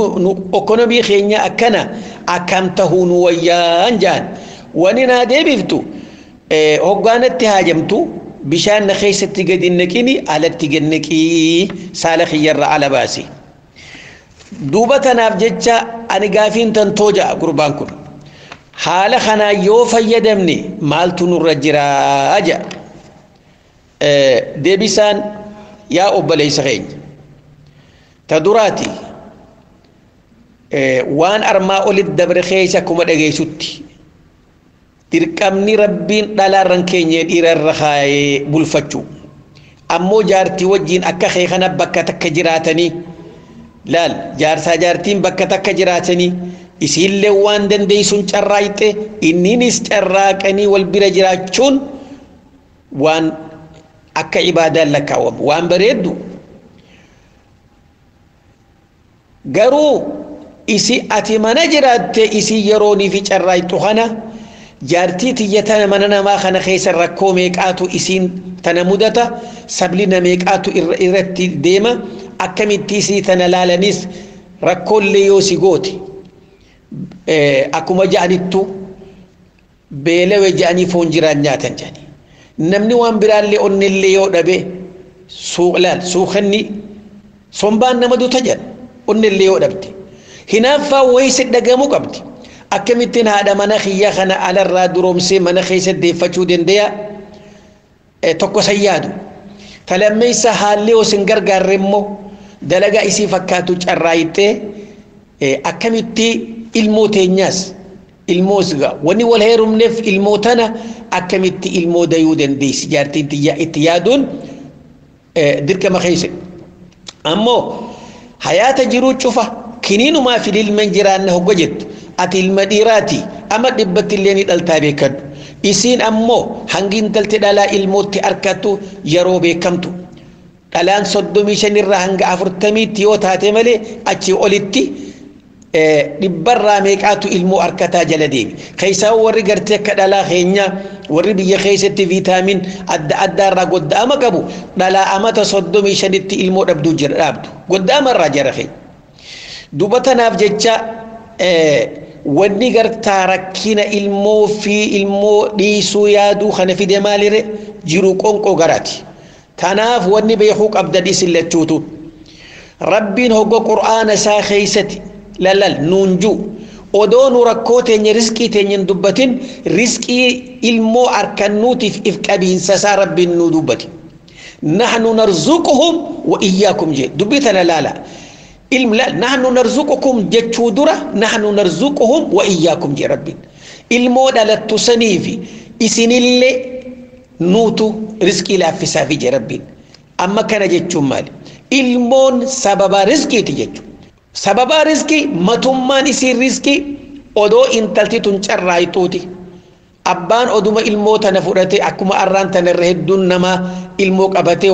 ekonomii keenya akkana akkam tahuu nu wayyaan jaan wani naa deebiftu hoggaanatti haajamtu bishaan na keessatti gadi naqini alatti gad naqii saala kiyyarra ala baasi. Duuba tanaaf jecha ani gaafiin tan tooja'a gurbaan kun haala kanaa yoo fayyadamne maaltu nurra jiraa ja'a. Deebisaan yaa obboleessa keenya. Ta duraati waan armaa olitti dabre keessa akkuma dhageessutti dirqamni rabbiin dhalaarran keenya dhiirarra kaayee bulfachuu ammoo jaartii wajjiin akka kee kana bakka takka jiraatanii laal jaarsaa jaartiin bakka takka jiraatanii isiillee waan dandeessuun carraaqxe inniinis carraaqanii wal bira jiraachuun waan akka ibaadaan lakkaawwamu waan bareeddu. Garuu isi ati mana jiraatte isii yeroonii fi carraaqxu kana jaartii tiyya tana mana namaa kana keessa rakkoo meeqaatu isiin tana mudata sablina meeqaatu irratti deema akkamitti isii tana laalanis rakkoolee yoo si goote akkuma ja'anittu beelawe ja'anii foon jiraan nyaatan jedhani namni waan biraallee onnellee yoo dhabe laal suuqanni sombaan nama duta jedha onnellee yoo dhabde hinaaffaa wayii si dhagamuu qabdi. Akkamittiin haadha mana kiyya kana alarraa duroomsee mana keessa deeffachuu danda'a tokko san yaadu. Talammeessa haalli osoo hin gargaarre immoo dalagaa isii fakkaatu carraayixee akkamitti ilmoo teenyaas ilmoo sigaa wanni wal heerumneef ilmoo tana akkamitti ilmoo dayuu dandeessi jaartiin itti yaaduun dirqama keessa. Ammoo hayaata jiruu cufa kiniinumaa fi ilmeen jiraanna hogga jettu. Ati ilma dhiiraati ama dhibbatti illee ni dhaltaa beekadhu. Isiin ammoo hangi intalti dhalaa ilmootti arkattu yeroo beekamtu. Dhalaan 35 irraa hanga 40tti yoo taate malee achii olitti dhibbarraa meeqaatu ilmoo arkataa jala deemi. Keessaa warri gartee akka dhalaa keenyaa warri biyya keessatti viitaamin adda addaa irraa godda'ama qabu dhalaa amata 35tti ilmoo dhabduu jira dhaabdu. Godda'ama irraa jara keenya. Duuba tanaaf jecha wanni gartaa rakkina ilmoo fi ilmoo dhiisuu yaaduu kana fide maalire jiru qonqoo garaati. Tanaaf wanni beekuu qabda dhiisin lachuutu. Rabbiin hogga qur'aana isaa keessatti lalal nuunjuu odoo nu rakkoo teenya riskii teenya hin dubbatin riskii ilmoo arkannuutiif if qabiinsa isaa rabbiin nu dubbate. Nahnu narzuquhum wa iyyaakum jee dubbii tana laala. Ilm la nahnu narzuqukum jechuu dura nahnu narzuquhum wa iyyaakum jee rabbiin. Ilmoo dhalattu saniifi isinillee nuutu riskii laaffisaafi jee rabbiin. Amma kana jechuun maali? Ilmoon sababa riskiiti jechuudha. Sababa riskii matummaan isiin riskii odoo intalti tun carraayixuuti. Abbaan oduma ilmoo tana fudhatee akkuma arraan tana irra hedduun namaa ilmoo qabatee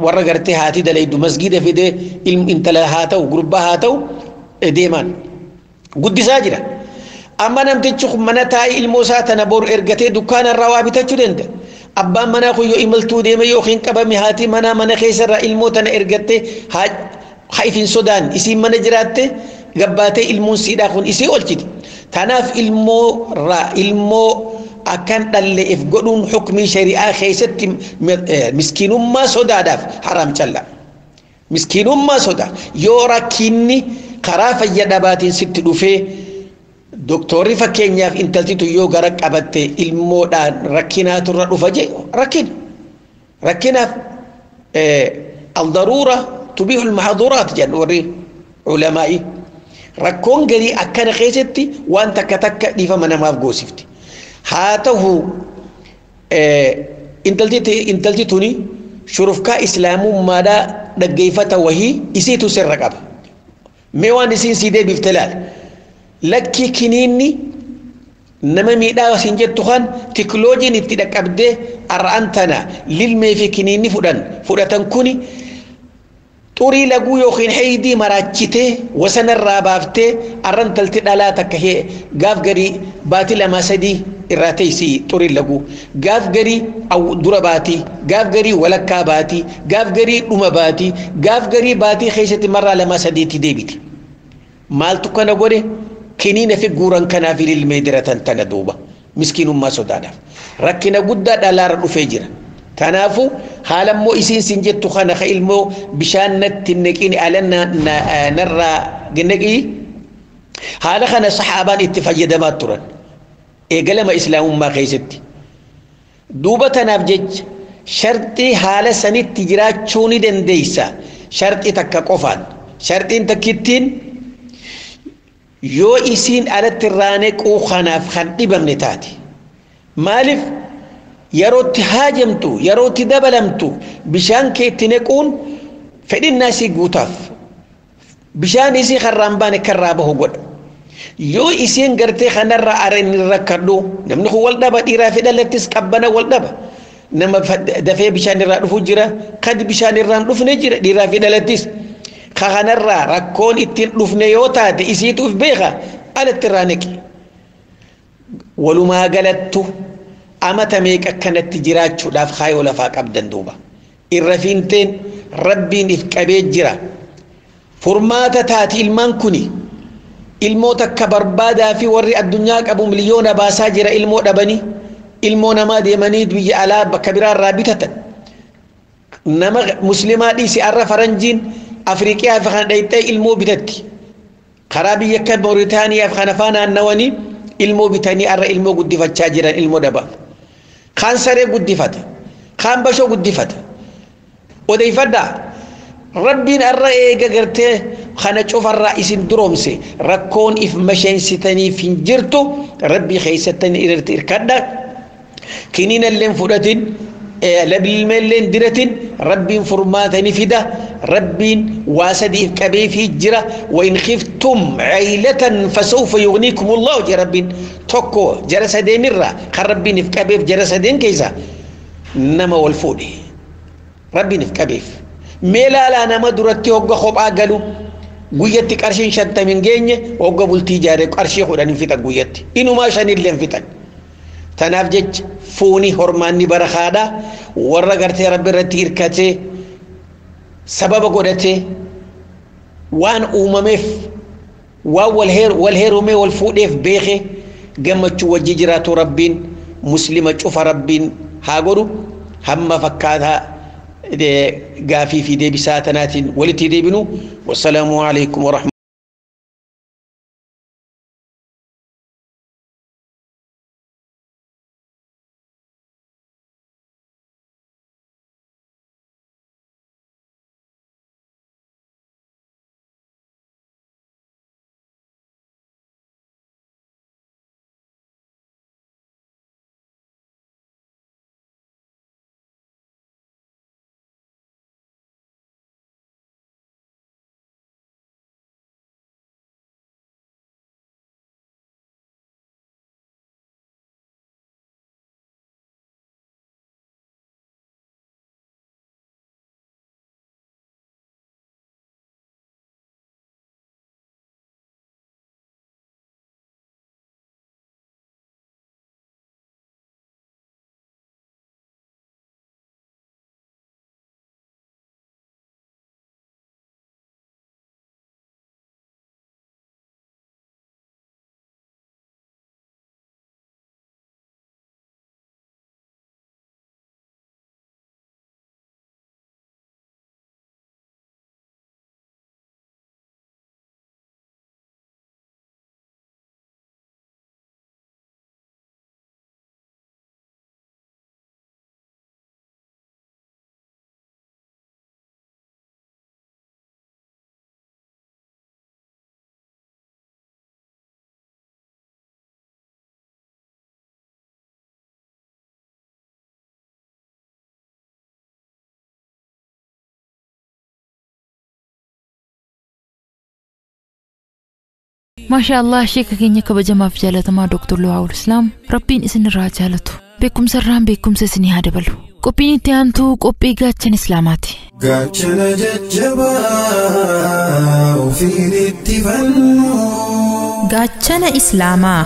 warra gartee haati dalaydu masgiida fidee intala haa ta'u gurbaa haa ta'u deemaan guddisaa jira. Amma namtichi kun mana taa'ee ilmoo isaa tana boru ergatee dukkaana irraa waa bitachuu danda'a. Abbaan manaa kun yoo imaltuu deeme yookiin qabame haati manaa mana keessarraa ilmoo tana ergattee haa ifin sodaan isiin mana jiraatte gabbaatee ilmoon siidhaa kun isii olchiti. Tanaaf ilmoo irraa ilmoo akkan dhalleef godhuun hukmii shari'aa keessatti miskiinummaa sodaadhaaf haraam calla. Miskiinummaa sodaa yoo rakkinni karaa fayya dhabaatiin sitti dhufee doktorri fakkeenyaaf intaltitu yoo gara qabatte ilmoodhaan rakkinaatu irra dhufa jee rakkina. Rakkinaaf aldaruura tubiihu almahduraat jedhan warri ulamaa'i. Rakkoon garii akkana keessatti waan takka takka dhiifama namaaf goosifti. Haa ta'u intalti tuni shurufkaa islaamummaadhaa dhaggeeffata wahii isiitu sirra qaba. Mee waan isiin sii deebifte laal. Lakki kiniinni nama miidhaa siin jettu kan tikiloojiin itti dhaqqabdee ar'aan tana lilmee fi kiniinni fudhatan kuni xurii laguu yookiin heydii maraachitee wasanarraa baaftee arran talti dhalaa takka gaaf garii baatii 2 3 irraa teessii xurii laguu gaaf garii dura baatii gaaf garii walakkaa baatii gaaf garii dhuma baatii gaaf garii baatii keessatti marraa 2 3 deebiti. Maaltu kana godhe kiniina fi guuran kanaaf ilmee diratan tana duuba miskiinummaa sodaadhaaf rakkina guddaa dhalaarra dhufee jira. Kanaafuu haala immoo isiin sin jettu kana ka ilmoo bishaan natti naqin ala narraa naqii haala kana saxaabaan itti fayyadamaa turan eegalama islaamummaa keessatti. Duuba tanaaf jecha sharxii haala sanitti jiraachuu ni dandeessa sharxii takka qofaan sharxiin takkittiin yoo isiin alatti irraa naquu kanaaf kan dhibamne taate maaliif yerootti haajamtu yerootti dabalamtu bishaan kee itti naquun fedhinnaa isii guutaaf bishaan isii karraan baane karraa bahu godha. Yoo isiin gartee kanarraa ara inni rakkadhu namni kun wal dhaba dhiiraa fi dhalattis qabbana wal dhaba nama dafee bishaan irraa dhufu jira kan bishaan irraa hin dhufne jira dhiiraa fi dhalattis kanarraa rakkoon ittiin dhufne yoo taate isiitu uf beeka alatti irraa naqi. Walumaa galattu amata meeqa akkanatti jiraachuudhaaf kaayoo lafaa qabdan duuba irra fiinteen rabbiin if qabee jira. Furmaata taati ilmaan kuni ilmoo takka barbaadaa fi warri addunyaa qabu miliyoona baasaa jira ilmoo dhabanii ilmoo namaa deemanii biyya alaa bakka biraarraa bitatan nama muslimaa dhiisi arra faranjiin Afriiqiyaa fi kana dhayxee ilmoo bitatti karaa biyya akka Mooritaaniyaa fi kana faa naannawanii ilmoo bitanii arra ilmoo guddifachaa jiran ilmoo dhaba. Kaan saree guddifata kaan bashoo guddifata odeeffadhaa rabbiin arra eega gartee kana cufarraa isin duroomse rakkoon if masheensitaniif hin jirtu rabbii keessattan irratti hirkadha kiniina illee fudhatin labilmee illee diratin rabbiin furmaata ni fida rabbiin waa sadiif qabeefii jira wa in khiftum caylatan fasawfa yugniikum allahu jee rabbiin tokko jara sadeenirraa kan rabbiin if qabeef jara sadeen keessa nama wal fuudhe rabbiin if qabeef mee laalaa nama duratti hogga kophaa galu guyyatti qarshiin 50 hin geenye hogga bultii ijaaree qarshii 10 hin fixan guyyatti inumaa 5 illee hin fixan. Tanaaf jecha fuuni hormaanni barakaadha warra gartee rabbi irratti hirkatee sababa godhatee waan uumameef waan wal heerumee wal fuudheef beekee gammachuu wajji jiraatu rabbiin muslima cufa rabbiin haa godhu hamma fakkaataa gaafii fi deebisaa tanaatiin walitti deebinu. Wassalaamu alaikum warahmatullahi. Maasha Allah sheeka keenya kabajamaaf jaalatamaa Dr. Luwaawul Islaam Rabbiin isinirraa jaalatu. Beekumsa irraan beekumsa isinii haa dabalu. Qophiin itti aantu qophii gaachana Islaamaati. Gaachana jajjabaa ofiin itti fannu. Gaachana Islaamaa.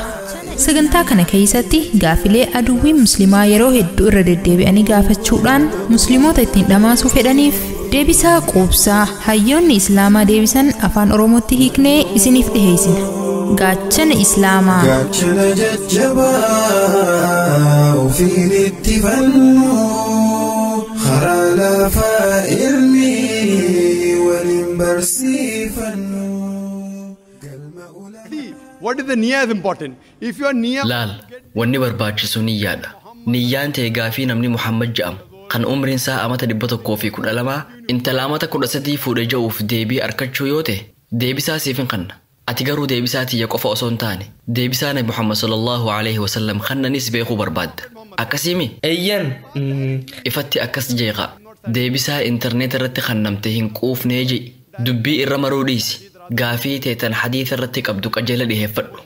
Sagantaa kana keessatti gaafilee aduwwiin musliimaa yeroo hedduu irra deddeebi'anii gaafachuudhaan musliimoota ittiin dhamaasuu fedhaniif deebisaa quubsaa hayyoonni Islaamaa deebisan afaan Oromootti hiiknee isiniif dhiheessina. Gaachana Islaamaa. Gaachana jajjabaa ofiin itti fannu. Karaa lafaa ilmi waliin barsiifannu. What is the niyyah is important. If your niyyah Laal, wanni barbaachisu niyyaadha. Niyyaan ta'e gaafii namni Muhammad jedhamu kan umriin isaa amata 112 intala amata 13 fuudhee ja'uuf deebii argachuu yoo ta'e deebisaa siif hin kenna. Ati garuu deebisaa tiyya qofa osoo hin taane deebisaa Nabi Muhammad sallallahu alaihi wasallam kennanis beekuu barbaadda. Akkasiimi? Eeyyan. Ifatti akkas jeeqa. Deebisaa intarneet irratti kennamte hin quufnee je'i. Dubbii irra maruu dhiisi. Gaafii teetan hadiisa irratti qabdu qajeela dhiheeffadhu.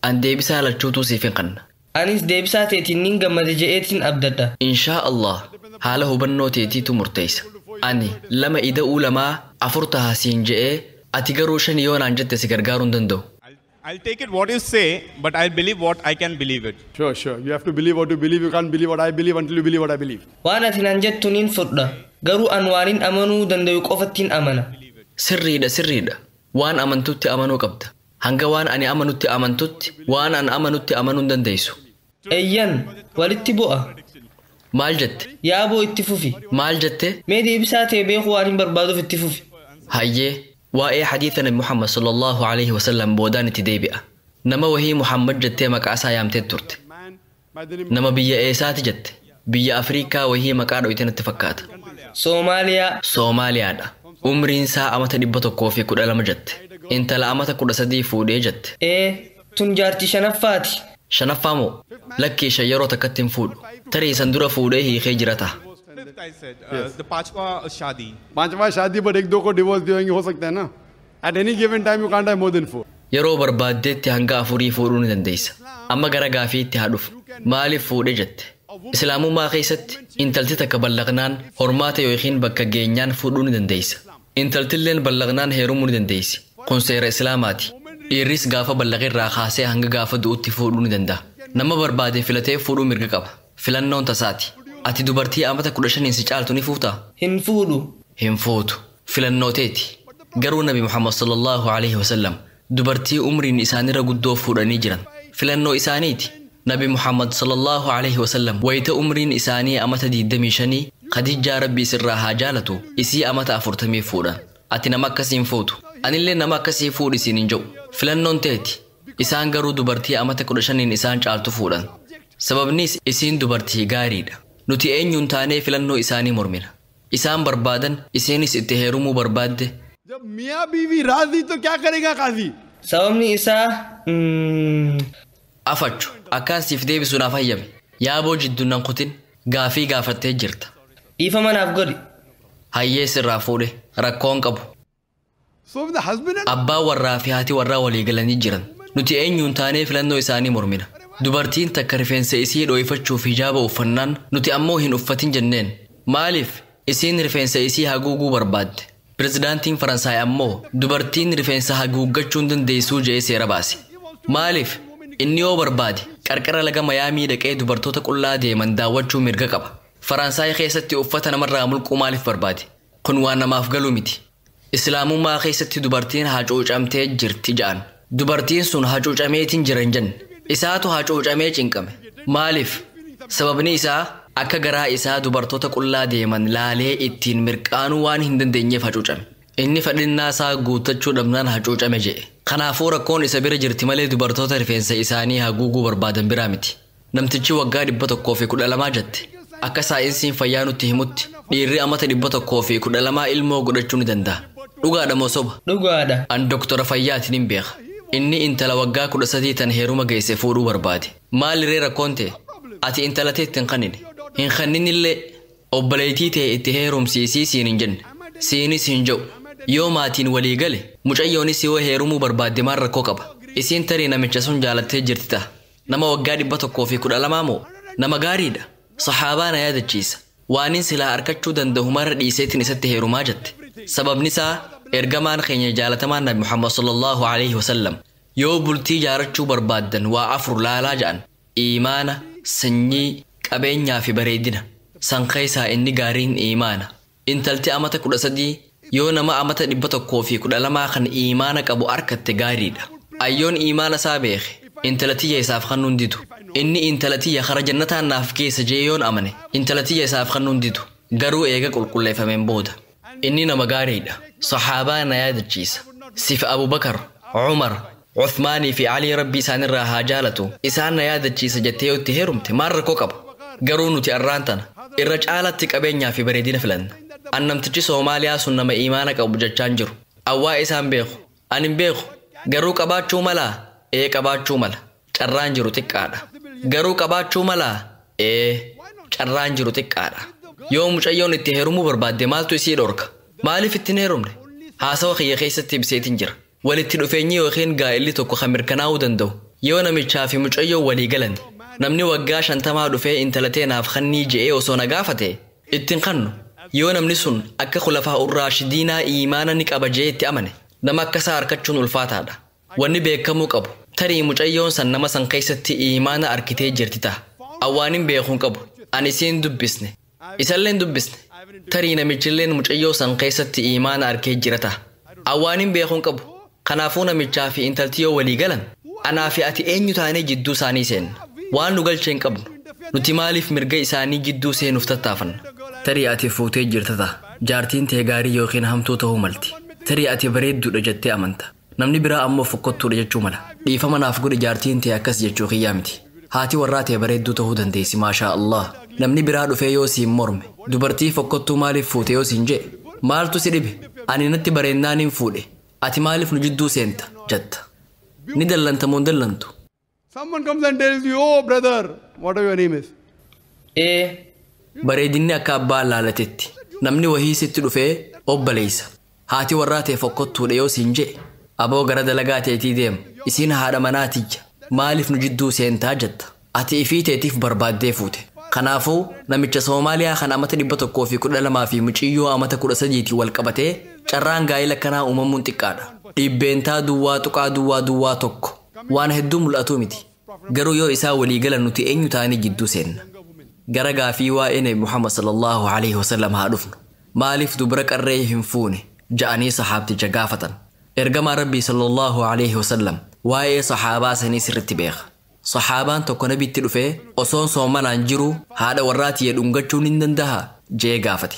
An deebisaa lachuutuu siif hin kenna. Anis deebisaa teetiin nin gammade je'eetiin abdadha. Inshaa Allah haala hubannoo teetiitu murteessa. Ani 2 ida'uu 2 4 taha siin je'ee ati garuu 5 yoo naan jette si gargaaruu hin danda'u. I'll take it what you say, but I'll believe what I can believe it. Sure, sure. You have to believe what you believe. You can't believe what I believe until you believe what I believe. Waan ati naan jettu nin fudha. Garuu an waanin amanuu danda'u qofattiin amana. Sirriidha, sirriidha. Waan amantutti amanuu qabda. Hanga waan ani amanutti amantutti waan an amanutti amanuu hin dandeessu. Eeyyan, walitti bu'a. Maal jette? Yaaboo itti fufi. Maal jette? Mee deebisaa ta'e beekuu waan hin barbaaduuf itti fufi. Hayyee, waa'ee hadiisa Nabi Muhammad sallallahu alaihi wasallam boodaan itti deebi'a. Nama wahii Muhammad jettee maqaa isaa yaamtee turte. Nama biyya eessaati jette? Biyya Afriikaa wahii maqaa dho'ite natti fakkaata. Soomaaliyaa. Soomaaliyaadha. Umriin isaa amata 112 jette. Intala amata 13 fuudhee jette. Ee, tun jaartii shanaffaati. Shanaffaa moo? Lakkii shan yeroo takkatti hin fuudhu. Tarii san dura fuudhee hiikee jira ta'a. The पांचवा शादी. पांचवा शादी but एक दो को divorce दिएंगे हो सकता है ना. At any given time you can't have more than 4. Yeroo barbaaddeetti hanga 4 fuudhuu ni dandeessa. Amma gara gaafiitti haa dhufu. Maaliif fuudhe jette? Islaamummaa keessatti intalti takka ballaqnaan hormaata yookiin bakka geenyaan fuudhuu ni dandeessa. Intaltilleen ballaqnaan heerumuu ni dandeessi. Kun seera Islaamaati. Dhiirris gaafa ballaqeerraa kaasee hanga gaafa du'utti fuudhuu ni danda'a. Nama barbaade filatee fuudhuu mirga qaba. Filannoon tasaati. Ati dubartii amata 15 si caaltu ni fuutaa? Hin fuudhu. Hin fuutu. Filannoo teeti. Garuu Nabi Muhammad sallallahu alaihi wasallam dubartii umriin isaanirra guddoo fuudhanii jiran. Filannoo isaaniiti. Nabi Muhammad sallallahu alaihi wasallam wayita umriin isaanii amata 25 Khadijaa Rabbi isirraa haa jaalatu isii amata 40 fuudhan. Ati nama akkasii hin fuutu. Anillee nama akkasii fuudhi isiin hin jedhu. Filannoon teeti. Isaan garuu dubartii amata 15 isaan caaltu fuudhan. Sababnis isiin dubartii gaariidha. Nuti eenyuun taanee filannoo isaanii mormina. Isaan barbaadan isiinis itti heerumuu barbaadde. Jab miyaa biivi raazii to kya kareega qaazi? Sababni isaa Afachu akkaan siif deebisu naaf hayyame. Yaaboo jidduun nan kutin gaafii gaafattee jirta. Dhiifama naaf godhi. Hayyee sirraa fuudhe rakkoon qabu. Abbaan warraa fi haati warraa walii galanii jiran. Nuti eenyuun taanee filannoo isaanii mormina. Dubartiin takka rifeensa isii dhooyfachuuf hijaaba uffannaan nuti ammoo hin uffatin jenneen. Maaliif isiin rifeensa isii haguuguu barbaadde? Pirezidaantiin Faransaay ammoo dubartiin rifeensa haguuggachuu hin dandeessuu jedhee seera baase. Maaliif inni yoo barbaade qarqara laga Mayaamii dhaqee dubartoota qullaa deeman daawwachuu mirga qaba. Faransaay keessatti uffata namarraa mulquu maaliif barbaade? Kun waan namaaf galuu miti. Islaamummaa keessatti dubartiin hacuucamtee jirti ja'an. Dubartiin sun hacuucameetiin jira hin jenne. Isaatu hacuucamee cinqame. Maaliif? Sababni isaa akka garaa isaa dubartoota qullaa deeman laalee ittiin mirqaanuu waan hin dandeenyeef hacuucame. Inni fadhinnaa isaa guuttachuu dhabnaan hacuucame je'e. Kanaafuu rakkoon isa bira jirti malee dubartoota rifeensa isaanii haguuguu barbaadan biraa miti. Namtichi waggaa 112 jette. Akka saayinsiin fayyaa nutti himutti dhiirri amata 112 ilmoo godhachuu ni danda'a. Dhugaadha moo soba? Dhugaadha. An doktora fayyaatiin hin beeka. Inni intala waggaa 13 tan heeruma geesse fuudhuu barbaade. Maalirree rakkoon ta'e? Ati intala teetti hin qannine. Hin qanninillee obboleettii ta'e itti heerumsiisii siin hin jenne. Siinis hin jedhu. Yoo maatiin walii gale mucayyoonis yoo heerumuu barbaadde maal rakkoo qaba? Isiin tarii namicha sun jaalattee jirti ta'a. Nama waggaa 112 moo? Nama gaariidha. Sahaabaa na yaadachiisa. Waanin silaa arkachuu danda'u mara dhiiseetiin isatti heerumaa jette. Sababni isaa ergamaan keenya jaalatamaan Nabi Muhammad sallallahu alaihi wasallam yoo bultii jaarachuu barbaaddan waa afur laalaa ja'an. Iimaana, sanyii, qabeenyaa fi bareedina. San keessaa inni gaariin iimaana. Intalti amata 13 yoo nama amata 112 kan iimaana qabu arkatte gaariidha. Ayyoon iimaana isaa beeke intala tiyya isaaf kennuun didu. Inni intala tiyya kara jannataan naaf geessa jee yoon amane intala tiyya isaaf kennuun didu. Garuu eega qulqulleeffameen booda. Inni nama gaariidha. Sahaabaa na yaadachiisa. Sifa Abubakar, Umar, Uthmaanii fi Alii Rabbii isaanirraa haa jaalatu. Isaan na yaadachiisa jettee yoo itti heerumte maal rakkoo qaba? Garuu nuti arraan tana irra caalatti qabeenyaa fi bareedina filanna. An namtichi Soomaaliyaa sun nama iimaana qabu jechaan jiru. Awwaa isaan beeku. Ani hin beeku. Garuu qabaachuu malaa? Ee qabaachuu mala. Carraan jiru xiqqaadha. Garuu qabaachuu malaa? Ee carraan jiru xiqqaadha. Yoo mucayyoon itti heerumuu barbaadde maaltu isii dhorka? Maaliif itti hin heerumne? Haasawa kiyya keessatti ibseetiin jira. Walitti dhufeenyi yookiin gaa'illi tokko kan mirkanaa'uu danda'u yoo namichaa fi mucayyoon walii galan. Namni waggaa 50 dhufee intala teenaaf kannii je'ee osoo na gaafate ittiin kannu. Yoo namni sun akka khulafaa urraashidiinaa iimaana ni qaba je'ee itti amane nama akkasaa harkachuun ulfaataadha. Wanni beekamuu qabu tarii mucayyoon san nama san keessatti iimaana arkitee jirti ta'a. Awwaanin beekuun qabu ani isiin dubbisne isalleen dubbisne tarii namichilleen mucayyoo san keessatti iimaana arkee jira ta'a. Awwaanin beekuun qabu. Kanaafuu namichaa fi intalti yoo walii galan anaa fi ati eenyu taanee jidduu isaanii seenna. Waan nu galchee hin qabnu. Nuti maaliif mirga isaanii jidduu seenuuf tattaafanna? Tarii ati fuutee jirta ta'a. Jaartiin tee gaarii yookiin hamtuu ta'uu malti. Tarii ati bareedduudha jettee amanta. Namni biraa ammoo fokkottuudha jechuu mala. Dhiifama naaf godhi jaartiin tee akkas jechuu kiyyaa miti. Haati warraa tee bareedduu ta'uu dandeessi maashaa Allah. Namni biraa dhufee yoo siin morme dubartii fokkottuu maaliif fuute yoo siin jedhe maaltu si dhibe? Ani natti bareennaan hin fuudhe. Ati maaliif nu jidduu seenta jetta. Ni dallanta moo hin dallantu? Someone comes and tells you, oh brother, whatever your name is. Bareedinni akka abbaa laalatetti. Namni wahii sitti dhufee obboleessa. Haati warraa tee fokkottuudha yoo siin jedhe aboo gara dalagaa teetii deema. Isiin haadha manaatiyya. Maaliif nu jidduu seentaa jetta. Ati ifii teetiif barbaaddee fuute. Kanaafuu namicha Soomaaliyaa kan amata 112 fi muciyyoo amata 13 wal qabatee carraan gaa'ila kanaa uumamuun xiqqaadha. 0.001 waan hedduu mul'atu miti. Garuu yoo isaa walii galan nuti eenyu taanee jidduu seenna. Gara gaafii waa'ee Nabi Muhammad sallallahu alaihi wasallam haa dhufnu. Maaliif dubara qarree hin fuune ja'anii sahaabticha gaafatan. Ergamaa Rabbii sallallahu alaihi wasallam waa'ee sahaabaa sanii sirriitti beeka. Sahaabaan tokko nabitti dhufee osoon soomanaan jiru haadha warraatiyee dhungachuun hin danda'a jee gaafate.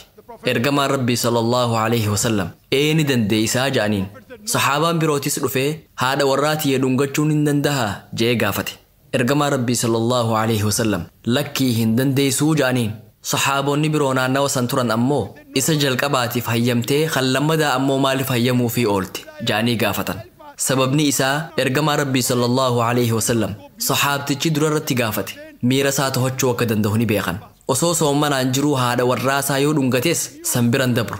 Ergamaan Rabbii sallallahu alaihi wasallam ee ni dandeessaa ja'aniin. Sahaabaan birootis dhufee haadha warraatiyee dhungachuun hin danda'a jee gaafate. Ergamaan Rabbii sallallahu alaihi wasallam lakkii hin dandeessuu ja'aniin. Sahaabonni biroo naannawa san turan ammoo isa jalqabaatiif hayyamtee kan lammadaa ammoo maaliif hayyamuufii oolte ja'anii gaafatan. Sababni isaa ergamaa Rabbii sallallahu alaihi wasallam sahaabtichi durarratti gaafate miira isaa to'achuu akka danda'u ni beekan. Osoo soomanaan jiruu haadha warraasaa yoo dhungates san biran dabru.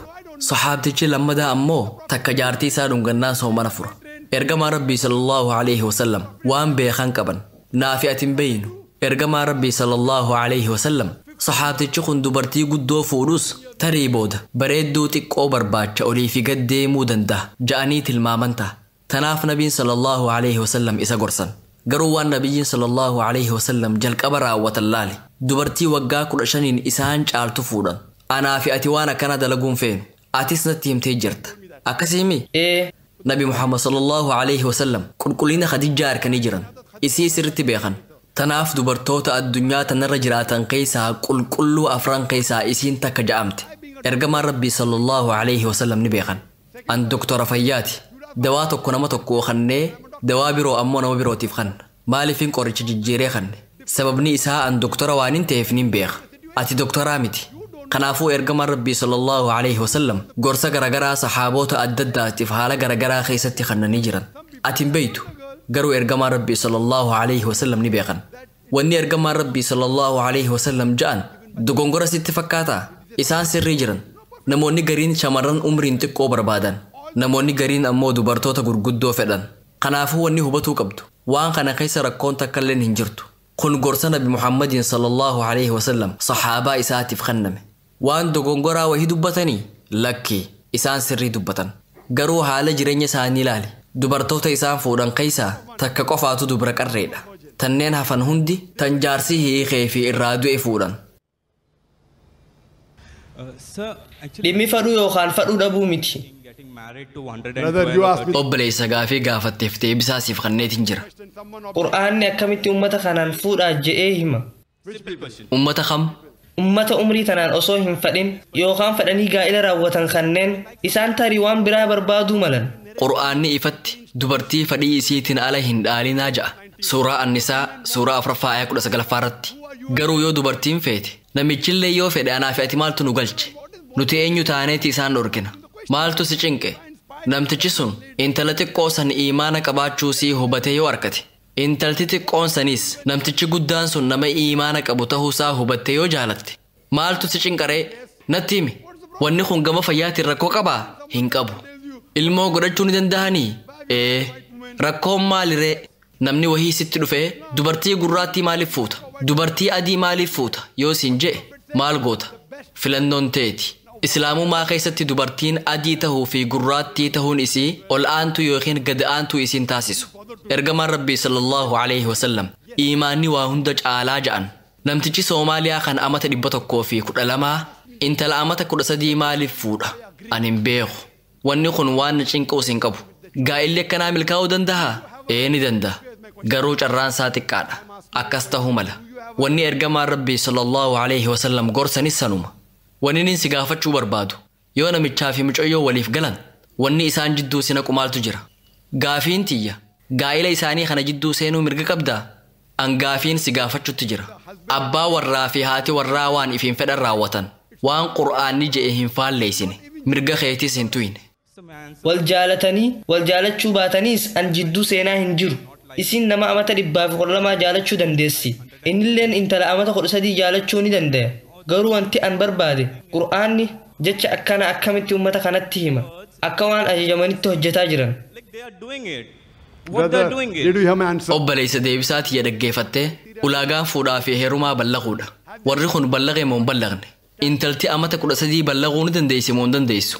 Sahaabtichi lammadaa ammoo takka jaartii isaa dhungannaan soomana fura. Ergamaa Rabbii sallallahu alaihi wasallam waan beekan qaban naafi ati hin beeynu. Ergamaa Rabbii sallallahu alaihi wasallam sahaabtichi kun dubartii guddoo fuudhus tarii booda bareedduu xiqqoo barbaacha olii fi gad deemuu danda'a ja'anii tilmaaman ta'a. Tanaaf nabiin sallallahu alaihi wasallam isa gorsan. Garuu waan nabiyyiin sallallahu alaihi wasallam jalqaba raawwatan laale. Dubartii waggaa 15 isaan caaltu fuudhan. Anaa fi ati waan akkana dalaguun feenu. Atis natti himtee jirta. Akkasii Nabi Muhammad sallallahu alaihi wasallam qulqullina Khadijaa harkanii jiran. Isii sirriitti beekan. Tanaaf dubartoota addunyaa tanarra jiraatan keessaa qulqulluu afran keessaa isiin takka ja'amte. Ergamaan Rabbii sallallahu alaihi wasallam ni beekan. An doktora fayyaati. Dawaa tokko nama tokko kannee dawaa biroo ammoo nama birootiif kanna. Maaliifin qoricha jijjiiree kanne? Sababni isaa an doktora waan hin ta'eef nin beeka. Ati doktoraa miti. Kanaafuu ergamaan Rabbii sallallahu alaihi wasallam gorsa garagaraa saxaaboota adda addaatiif haala garagaraa keessatti kannanii jiran. Ati hin beeytu. Garuu ergamaan Rabbii sallallahu alaihi wasallam ni beekan. Wanni ergamaan Rabbii sallallahu alaihi wasallam ja'an dogongora sitti fakkaataa? Isaan sirrii jiran. Namoonni gariin shamarran umriin xiqqoo barbaadan. Namoonni gariin ammoo dubartoota gurguddoo fedhan. Kanaafuu wanni hubatuu qabdu waan kana keessa rakkoon takka illeen hin jirtu. Kun gorsa Nabi Muhammadin sallallahu alaihi wasallam sahaabaa isaatiif kenname. Waan dogongoraa wahii dubbatanii lakki isaan sirrii dubbatan. Garuu haala jireenya isaanii ilaali. Dubartoota isaan fuudhan keessaa takka qofaatu dubra qarreedha. Tanneen hafan hundi tan jaarsi hiikee fi irraa du'e fuudhan. Dhimmi fadhuu yookaan fadhuu dhabuu miti. Obboleessa gaafii gaafatteef deebisaa siif kenneetiin jira. Qur'aanni akkamitti uummata kanaan fuudhaa je'ee hima. Uummata kam? Uummata umrii tanaan osoo hin fadhin yookaan fadhanii gaa'ila raawwatan kanneen isaan tarii waan biraa barbaaduu malan. Qur'aanni ifatti dubartii fadhii isiitiin ala hin dhaalinaa ja'a. Suuraa Annisaa suuraa 4ffaa ayaa 19ffaa irratti. Garuu yoo dubartiin feete namichillee yoo fedhe anaa fi ati maaltu nu galche? Nuti eenyu taaneeti isaan dhorkina? Maaltu si cinqe? Namtichi sun intala xiqqoo san iimaana qabaachuu sii hubatee yoo argate, intalti xiqqoon saniis namtichi guddaan sun nama iimaana qabu ta'uusaa hubattee yoo jaalatte, maaltu si cinqaree? Natti himi. Wanni kun gama fayyaatiin rakkoo qabaa? Hin qabu. Ilmoo godhachuu ni danda'anii? Ee. Rakkoon maaliree? Namni wahii sitti dhufee dubartii gurraattii maaliif fuuta? Dubartii adii maaliif fuuta? Yoo siin je'e maal goota? Filannoon teeti. Islaamummaa keessatti dubartiin adii tahuu fi gurraattii tahuun isii ol aantuu yookiin gad aantuu isiin taasisu. Ergamaan Rabbii sallallahu alaihi wasallam iimaanni waa hunda caalaa ja'an. Namtichi Soomaaliyaa kan amata 112 intala amata 13 maaliif fuudha? Ani hin beeku. Wanni kun waan na cinquus hin qabu. Gaa'illi akkanaa milkaa'uu dandahaa? Ee ni danda'a. Garuu carraan isaa xiqqaadha. Akkas tahuu mala. Wanni ergamaan Rabbii sallallahu alaihi wasallam gorsanis sanuma. Wanni inni si gaafachuu barbaadu yoo namichaa fi mucayyoo waliif galan wanni isaan jidduu si naqu maaltu jira? Gaafiin tiyya gaa'ila isaanii kana jidduu seenuu mirga qabdaa? An gaafiin si gaafachuutti jira. Abbaa warraa fi haati warraa waan ifiin fedhan raawwatan waan qur'aanni je'e hin faalleessine mirga keetiis hin tuyne. Wal jaalatanii wal jaalachuu baataniis an jidduu seenaa hin jiru. Isin nama amata 112 jaalachuu dandeessi. Innilleen intala amata 13 jaalachuu ni danda'a. Garuu wanti an barbaade Qur'aanni jecha akkana akkamitti uummata kanatti hima. Akka waan ajajamanitti hojjetaa jiran. Obboleessa deebisaa tiyya dhaggeeffattee ulaagaan fuudhaa fi heerumaa ballaquudha. Warri kun ballaqee moo hin ballaqne? Intalti amata 13 ballaquu ni dandeessi moo hin dandeessu?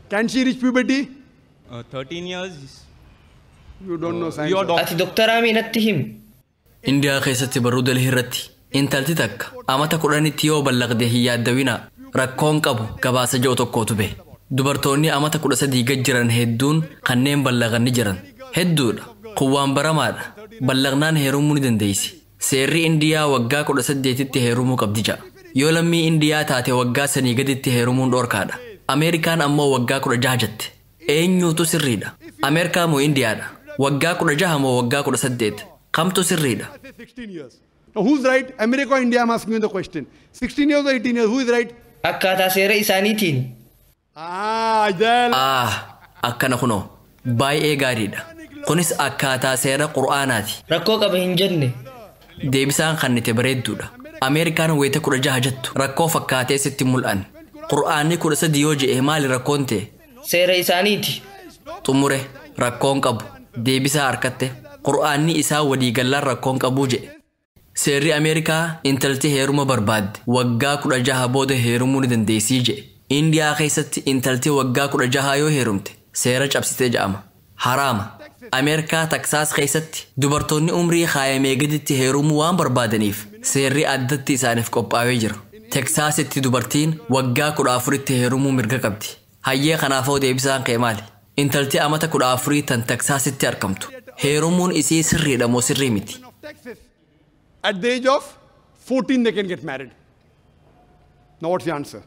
Can she reach puberty? 13 years. You don't know science. Ati doktoraa mee natti himi. Indiyaa keessatti barruu Delhii irratti intalti takka amata 10tti yoo ballaqde hin yaaddawinaa rakkoon qabu gabaasa ji'o tokkootu bahe. Dubartoonni amata 13 gad jiran hedduun kanneen ballaqan ni jiran. Hedduudha. Kun waan baramaadha. Ballaqnaan heerumuu ni dandeessi. Seerri Indiyaa waggaa 18tti heerumuu qabdi ja'a. Yoo lammii Indiyaa taate waggaa 3 gaditti heerumuun dhorkaadha. Ameerikaan ammoo waggaa 16 jette. Eenyuutu sirriidha? Ameerikaa moo Indiyaadha? Waggaa 16 moo waggaa 18? Kamtu sirriidha? Now who's right? America or India? I'm asking you the question. 16 years or 18 years? Who is right? Akkaataa seera isaaniitiin. Akkana kunoo baay'ee gaariidha. Kunis akkaataa seera Qur'aanaati. Rakkoo qaba hin jenne. Deebisaan kannite bareedduudha. Ameerikaan wayita 16 jettu rakkoo fakkaatee sitti mul'an. Qur'aanni 13 yoo je'e maali rakkoon ta'e? Seera isaaniiti. Xumure rakkoon qabu. Deebisaa harkatte. Qur'aanni isaa waliigallaan rakkoon qabuu je'e. Seerri Ameerikaa intalti heeruma barbaadde waggaa 16 booda heerumuu ni dandeessii je'e. Indiyaa keessatti intalti waggaa 16 yoo heerumte seera cabsitee ja'ama. Haraama. Ameerikaa Teksaas keessatti dubartoonni umrii kaayamee gaditti heerumuu waan barbaadaniif seerri addatti isaaniif qophaa'ee jira. Teksaasitti dubartiin waggaa 14tti heerumuu mirga qabdi. Hayyee kanaafoo deebisaan kee maali? Intalti amata 14 tan Teksaasitti argamtu heerumuun isii sirriidha moo sirrii miti? At the age of 14 they can get married. Now what's the answer?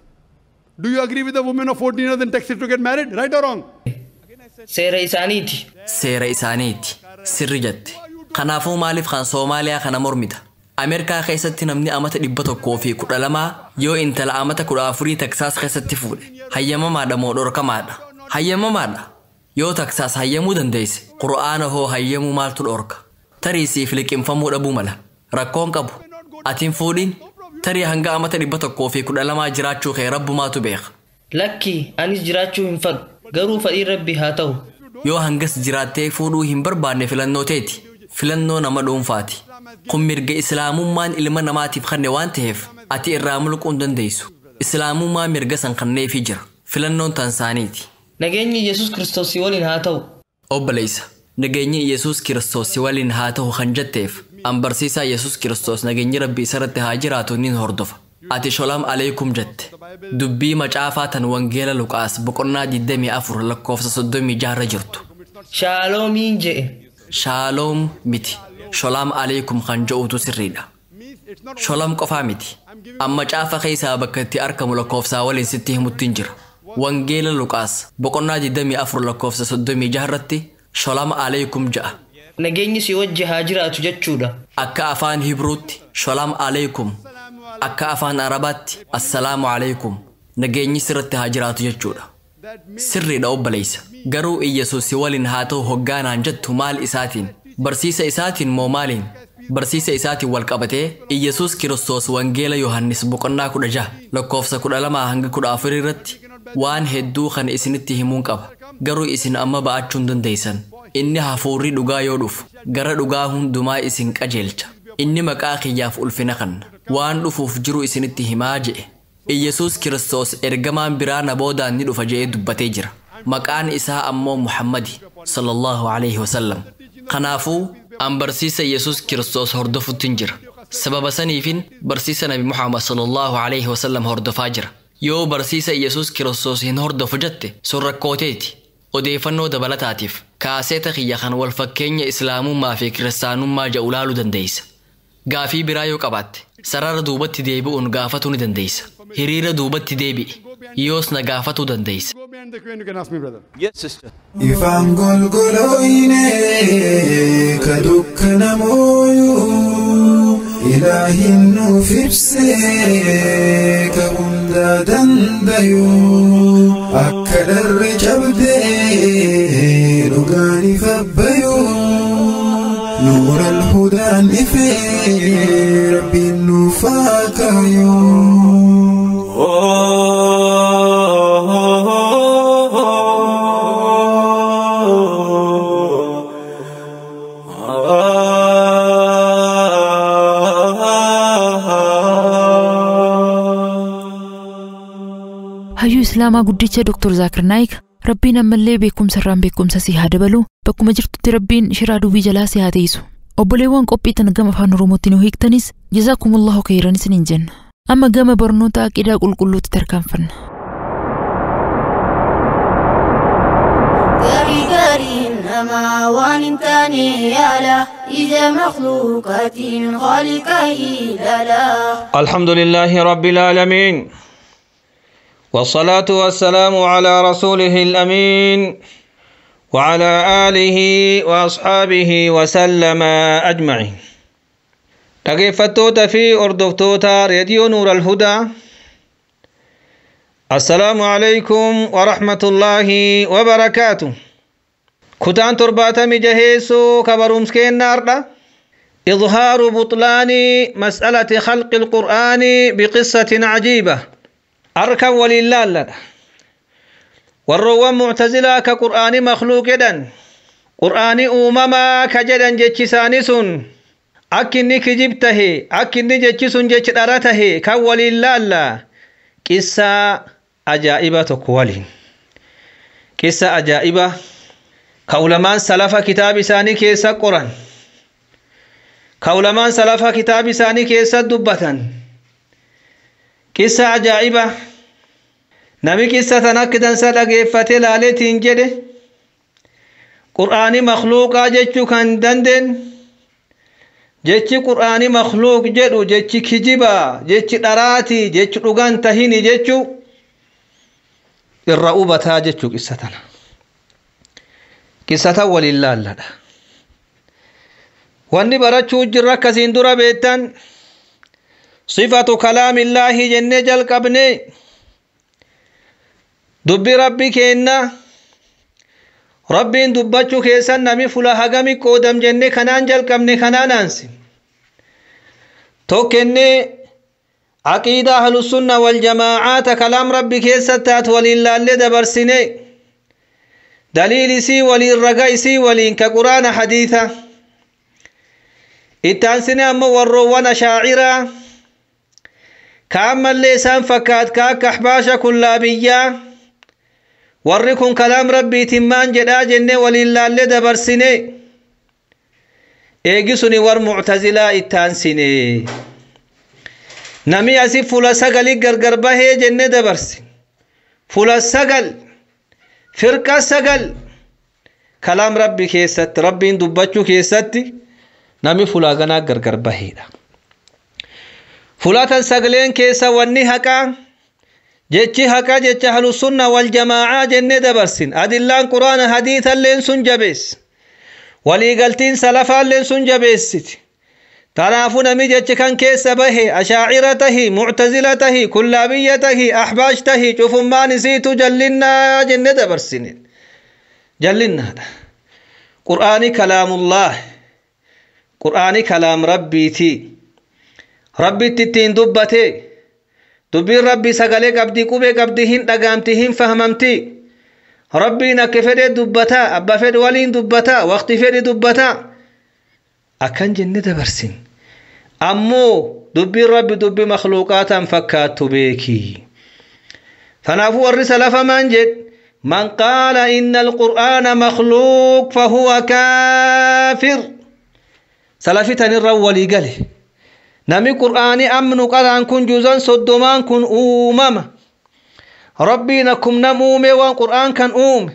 Do you agree with the woman of 14 years in Texas to get married? Right or wrong? Seera isaaniiti. Seera isaaniiti. Sirri jette. Kanaafuu maaliif kan Soomaaliyaa kana mormita? Ameerikaa keessatti namni amata 112 yoo intala amata 14 Teksaas keessatti fuudhe hayyamamaadha moo dhorkamaadha? Hayyamamaadha. Yoo Teksaas hayyamuu dandeesse, Qur'aana hoo hayyamuu maaltu dhorka? Tarii siif liqimfamuu dhabuu mala. Rakkoon qabu. Atiin fuudhin tarii hanga amata 112 jiraachuu kee rabbumaatu beeka. Lakki anis jiraachuu hin fadhu. Garuu fedhiin Rabbi haa ta'u. Yoo hangas jiraattee fuudhuu hin barbaanne filannoo teeti. Filannoo nama dhuunfaati. Kun mirga Islaamummaan ilma namaatiif kenne waan ta'eef ati irraa mulquu hin dandeessu. Islaamummaa mirga san kenneefii jira. Filannoon tansaaniiti. Nageenyi Yesuus Kiristoos si waliin haa ta'u. Obboleessa, nageenyi Yesuus Kiristoos si waliin haa ta'u kan jetteef an barsiisaa Yesuus Kiristoos nageenyi Rabbi isarratti haa jiraatu nin hordofa. Ati sholaam aleekum jette. Dubbii macaafaa tan Wangeela Luqaas boqonnaa 24 lakkoofsa 36 irra jirtu. Shaaloomiin je'e. Shaaloom miti. Sholaam aleekum kan je'utu sirriidha. Sholaam qofaa miti. Amma caafa keessaa bakka itti argamu lakkoofsaa waliin sitti himutti hin jira. Wangeela Luqaas boqonnaa 24 lakkoofsa 36 irratti sholaam aleekum ja'a. Nageenyi si wajji haa jiraatu jechuudha. Akka afaan Hibruutti sholaam aleekum. Akka afaan Arabaatti assalaamu aleekum. Nageenyi sirratti haa jiraatu jechuudha. Sirriidha obboleessa. Garuu Iyyasuus si waliin haa ta'u hoggaanaan jettu maal isaatiin? Barsiisa isaatiin moo maaliin? Barsiisa isaatiin wal qabatee Iyyasuus Kiristoos Wangeela Yohannis boqonnaa 16 lakkoofsa 12 hanga 14 irratti waan hedduu kan isinitti himuun qaba. Garuu isin amma ba'achuu hin dandeessan. Inni hafuurri dhugaa yoo dhufu gara dhugaa hundumaa isin qajeelcha. Inni maqaa kiyyaaf ulfina kanna. Waan dhufuuf jiru isinitti himaa je'e. Iyyasuus Kiristoos ergamaan biraa na boodaan ni dhufa je'ee dubbatee jira. Maqaan isaa ammoo Muhammadi sallallahu alaihi wasallam. Kanaafuu an barsiisa Yesuus Kiristoos hordofutti hin jira. Sababa saniifin barsiisa Nabi Muhammad sallallahu alaihi wasallam hordofaa jira. Yoo barsiisa Yesuus Kiristoos hin hordofu jette sun rakkooteeti. Odeeffannoo dabalataatiif kaaseeta kiyya kan wal fakkeenya Islaamummaa fi Kiristaanummaa jedhu ilaaluu dandeessa. Gaafii biraa yoo qabaatte sarara duubatti deebi'uun gaafatuu ni dandeessa. Hiriira duubatti deebi'i. Yoos na gaafatuu dandeessa. Go behind the queue and you can ask me, brother. Yes, sister. Ifaan golgolooyne ka dukkanamooyuu Ilaahin nuuf ibsee ka hundaa dandayuu akka dharre cabdee dhugaan ifa bayuu nuura alhudaan ifee rabbiin nuuf haa kaayuu. Hayyuu Islaamaa guddicha Dr. Zaakir Naayik Rabbiin ammallee beekumsa irraan beekumsa si haa dabalu bakkuma jirtutti Rabbiin shiraa dubii jalaa si haa teessu. Obboleewwan qophii tana gama afaan Oromootti nu hiiktanis jazaakumullahu khayran isiniin jenna. Amma gama barnoota aqidaa qulqulluutti tarkaanfanna. Gaarii gaariin namaa waan hin taane yaala ija makhluuqaatiin khaliqa ilaala. الحمد لله رب العالمين والصلاة والسلام على رسوله الأمين وعلى آله وأصحابه وسلم أجمعين. dhaggeeffattoota fi hordoftoota reediyoo Nuur al-Hudaa. Assalaamu alaykum wa rahmatullaahi wa barakaatu. Kutaan torbaatamii jaheessoo kabarumsa keenna har'a. إظهار بطلان مسألة خلق القرآن بقصة عجيبة. أركب ولله لنا. والروان معتزلة كقرآن مخلوق جدا. قرآن أمما كجدا جتشسانس. أكني كجبته أكني جتشسن جتشدرته كولله لا. قصة عجائبة كوالين. قصة عجائبة كعلماء سلف كتاب ساني كيس قرآن. كعلماء سلف كتاب ساني كيس دبتن. قصة عجائبة نبي قصة تنكدن سلقيفة لالتين جده قرآن مخلوق جتشو كان دندن جتشي قرآن مخلوق جدو جتشي كجبا جتشي دراتي جتشي رغان تهيني جتشو الرؤوبة جتشو قصتنا قصة ولله لنا واني براتشو جرى كسين درا بيتان صفة كلام الله جنة جل قبني دبي ربي كينا ربين دبچو كيسان نمي فلا هغمي قودم جنة خنان جل قبني خنان انسي تو كني عقيدة أهل السنة والجماعات كلام ربي كيسا تات ولله اللي دبرسيني Daliil isii waliin raga isii waliin ka quraana hadiisa. Itti aansine ammoo warroowwan ashaaciraa ka ammallee isaan fakkaat ka akka ahbaasha kullaabiyyaa warri kun kalaam rabbiitiin maan jedhaa jennee waliin laallee dabarsine. Eegi suni war muctazilaa itti aansine. Nami asi fuula sagali gargar bahee jennee dabarse. Fuula 9 firqa 9 kalaam rabbi keessatti rabbiin dubbachuu keessatti nami fuula ganaa gargar baheedha. Fuula tan sagaleen keessa wanni haqaa jechi haqaa jecha ahlusunna wal jamaa'aa jennee dabarsin. Adillaan quraana hadiisalleen sun jabeessa. Waliigaltiin salafaalleen sun jabeessiti. Tanaafuu nami jechi kan keessa bahe ashaacira tahi, muctazila tahi, kullaabiyya tahi, ahbaash tahi cufummaan isiitu jallinnaa jennee dabarsine. Jallinnaadha. Qur'aani kalaamullah. Qur'aani kalaam rabbiiti. Rabbitti ittiin dubbate. Dubbiin rabbii sagalee qabdi, qubee qabdi, hin dhagaamti, hin fahmamti. Rabbiin akka fedhe dubbataa, abba fedhe waliin dubbataa, waqti fedhe dubbataa. Akkan jenne dabarsin. Ammoo dubbiin rabbi dubbii makhluuqaataan fakkaattu beeki. Kanaafuu warri salafa maan jedhe man qaala inna alqur'aana makhluuq fahuwa kaafir. Salafi tanirra walii gale. Nami qur'aanii amnu qaraan kun juzan 30 kun uumama. Rabbiin akkum nam uume waan qur'aan kan uume.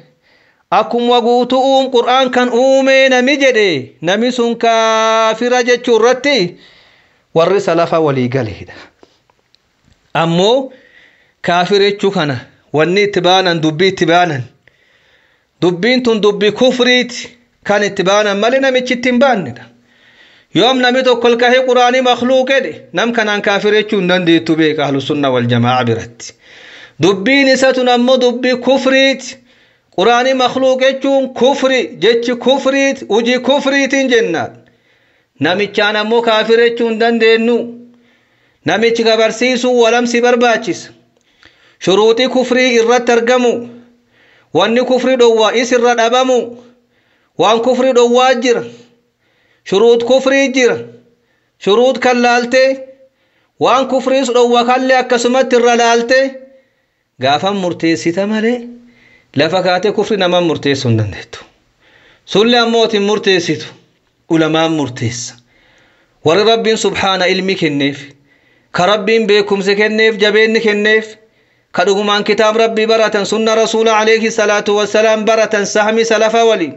Akkum waguutu uum qur'aan kan uume nami jedhe nami sun kaafira jechuu irratti warri salafa walii galeedha. Ammoo kaafira jechuu kana wanni itti baanan dubbii itti baanan. Dubbiin tun dubbii kufriiti kan itti baanan malee namichi itti hin baannedha. Yoom nami tokko ol kahee qur'aanii makhluuq jedhe nam kanaan kaafira jechuu hin dandeettu beeka ahlusunna wal jamaa'a biratti. Dubbiin isa tun ammoo dubbii kufriiti. Qur'aanii makhluuq jechuun kufri jechi kufriiti hojii kufriitiin jennaan. Namichaan ammoo kaafira jechuu hin dandeenyu. Namichi kabarsiisuu walamsi barbaachisa. Shuruuxii kufrii irratti argamu. Wanni kufrii dhowwaa isirra dhabamu. Waan kufrii dhowwaa jira. Shuruut kufrii jira. Shuruut kan laaltee waan kufriis dhowwa kallee akkasumatti irra laaltee gaafan murteessita malee lafa kaatee kufri namaan murteessuu hin dandeettu. Sulli ammoo ati murteessitu ulamaan murteessa. Warri rabbiin subhaana ilmi kenneef, ka rabbiin beekumsa kenneef, jabeenni kenneef, ka dhugumaan kitaab rabbii baratan sunna rasuula alayhi salaatu wassalaam baratan sahmi salafa waliin.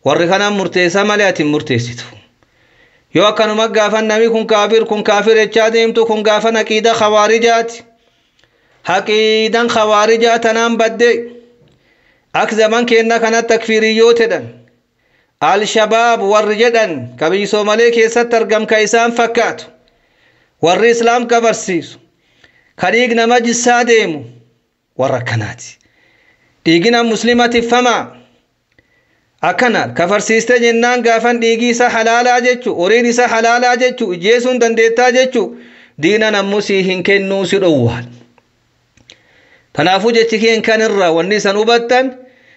Warri kanaan murteessa malee ati murteessitu. Yoo akkanuma gaafan nami kun kaafir jechaa deemtu kun gaafan aqiida khawaarijaati. Aqiidaan khawaarijaa tanaan badde. Ak zaman keenna kana takfiiriyyoo jedhan. Al-shabaab warri jedhan ka biyya Soomalee keessatti argam ka isaan fakkaatu. Warri islaam kabarsiisu. Ka dhiig nama jissaa deemu warra akkanaati. Dhiigina muslimatiif famaa. Akkana kafarsiiste jennaan gaafan dhiigii isa halaalaa jechu, horiin isa halaalaa jechu, ijjeesuun dandeettaa jechu, diina nammu sii hin kennuu si dhowwaan. Kanaafuu jechi keen kan irraa wanni isan hubattan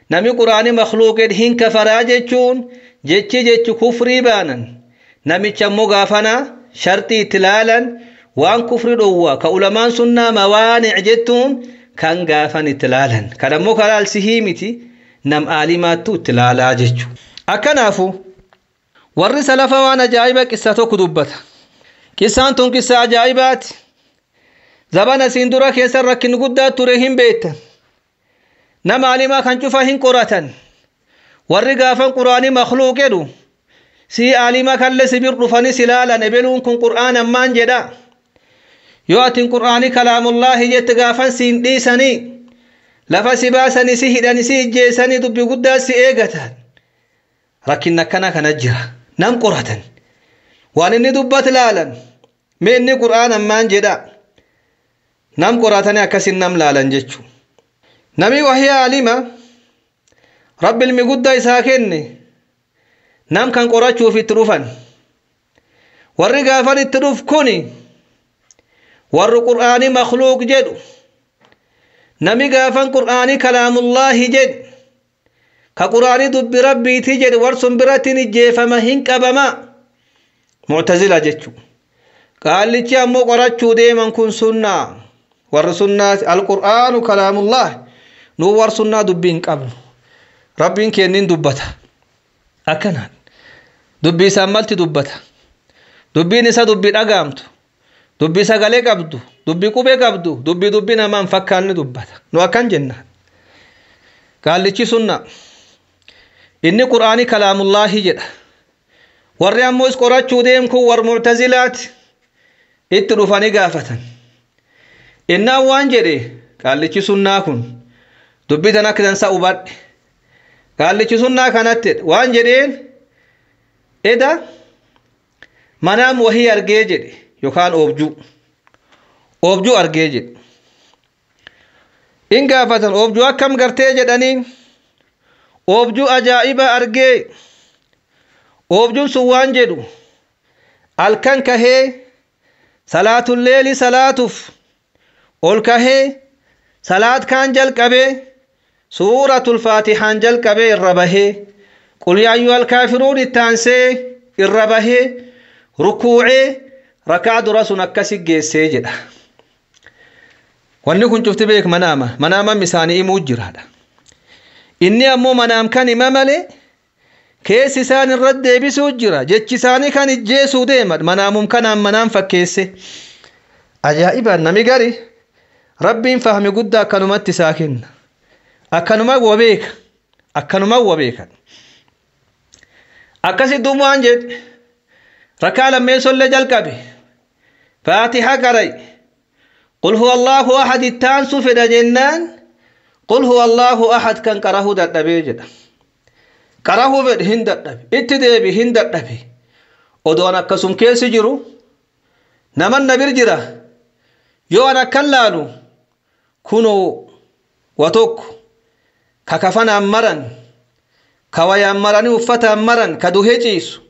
nami quraanii makhluuqeen hin kafaraa jechuun jechi jechi kufrii baanan. Namicha ammoo gaafanaa shartii itti laalan waan kufrii dhowwaa ka ulamaan sunnaa mawaanic jettuun kan gaafan itti laalan. Kan ammoo kalaalsihii miti nam aalimaattu itti laalaa jechu. Akkanaafu warri salafa waan ajaa'iba qissa tokko dubbata. Qissaan tun qissa ajaa'ibaati. Zabana siin dura keessa rakkin guddaa ture hin beektan. Nama alimaa kan cufa hin qoratan. Warri gaafan quraanii makhluuq jedhu si alimaa kallee si bir dhufanii si laalan ebeluun kun qur'aan ammaan jedha. Yoo atin qur'aanii kalaamullaahi jette gaafan siin dhiisanii lafa si baasanii si hidhanii si ijjeessanii dubbii guddaa si eegatan. Rakkin akkana kana jira. Nam qoratan. Waan inni dubbat laalan. Mee inni qur'aan ammaan jedha. Nam qoratanii akkasin nam laalan jechuudha. Nami wahii alima rabbi ilmi guddaa isaa kenne nam kan qorachuuf itti dhufan. Warri gaafan itti dhuf kuni warri qur'aanii makhluuq jedhu. Nami gaafan qur'aanii kalaamullaahi jedhu. Ka quraanii dubbi rabbiitii jedhe warsun biratti ni jeefama hin qabama. Mu'tazila jechuudha. Qaallichi ammoo qorachuu deeman kun sunnaa. Warri sunnaati alqur'aanu kalaamullah. Nuu war sunnaa dubbii hin qabnu. Rabbiin kennin dubbata. Akkanaan. Dubbii isaan malti dubbata. Dubbiin isa dubbii dhagaamtu. Dubbii sagalee qabdu. Dubbii qubee qabdu. Dubbii dubbii namaan fakkaanni dubbata. Nu akkan jennaan. Qaallichi sunnaa. Inni qur'aanii kalaamullaahi jedha. Warri ammoo is qorachuu deemu kun war mu'tazilaati. Itti dhufanii gaafatan. Innaan waan jedhe qaallichi sunnaa kun dubbii tan akka dansaa hubadhe. Qaallichi sunnaa kanatti waan jedheen eda manaam wahii argee jedhe yookaan oobjuu. Oobjuu argee jedhe. In gaafatan oobjuu akkam gartee jedhaniin oobjuu ajaa'iba argee oobjuun sun waan jedhu halkan kahee salaatulleeli salaatuuf ol kahee salaat kaan jalqabee suuratul faatihaan jalqabee irra bahee qul yaa ayyuhal kaafiruun itti aansee irra bahee rukuucee rakaa dura sun akkasi geessee jedha. Wanni kun cufti beek manaama manaama isaanii himuu jiraadha. Inni ammoo manaam kan hima malee keessi isaan irratti deebisuu jira jechi isaanii kan ijjeesuu deema manaamum kanaan manaam fakkeesse. Ajaa'ibaan nami gari rabbiin fahmi guddaa akkanumatti isaa kenna. Akkanuma wa beeka akkanuma wa beekan. Akkasi duuba waan jedhe rakaa lammeessollee jalqabe faatiha qaray qul huwa allahu ahad ittaansuu fedha jennaan qul huwa allahu ahad kan qarahuu dadhabee jedha. Qarahuu fedhe hin dadhabe itti deebi hin dadhabe odoon akkasum keessi jiru naman na bir jira yoo an akkan laalu kunoo wa tokko ka kafanaan maran ka wayaan maranii uffataan maran ka duhee ciisu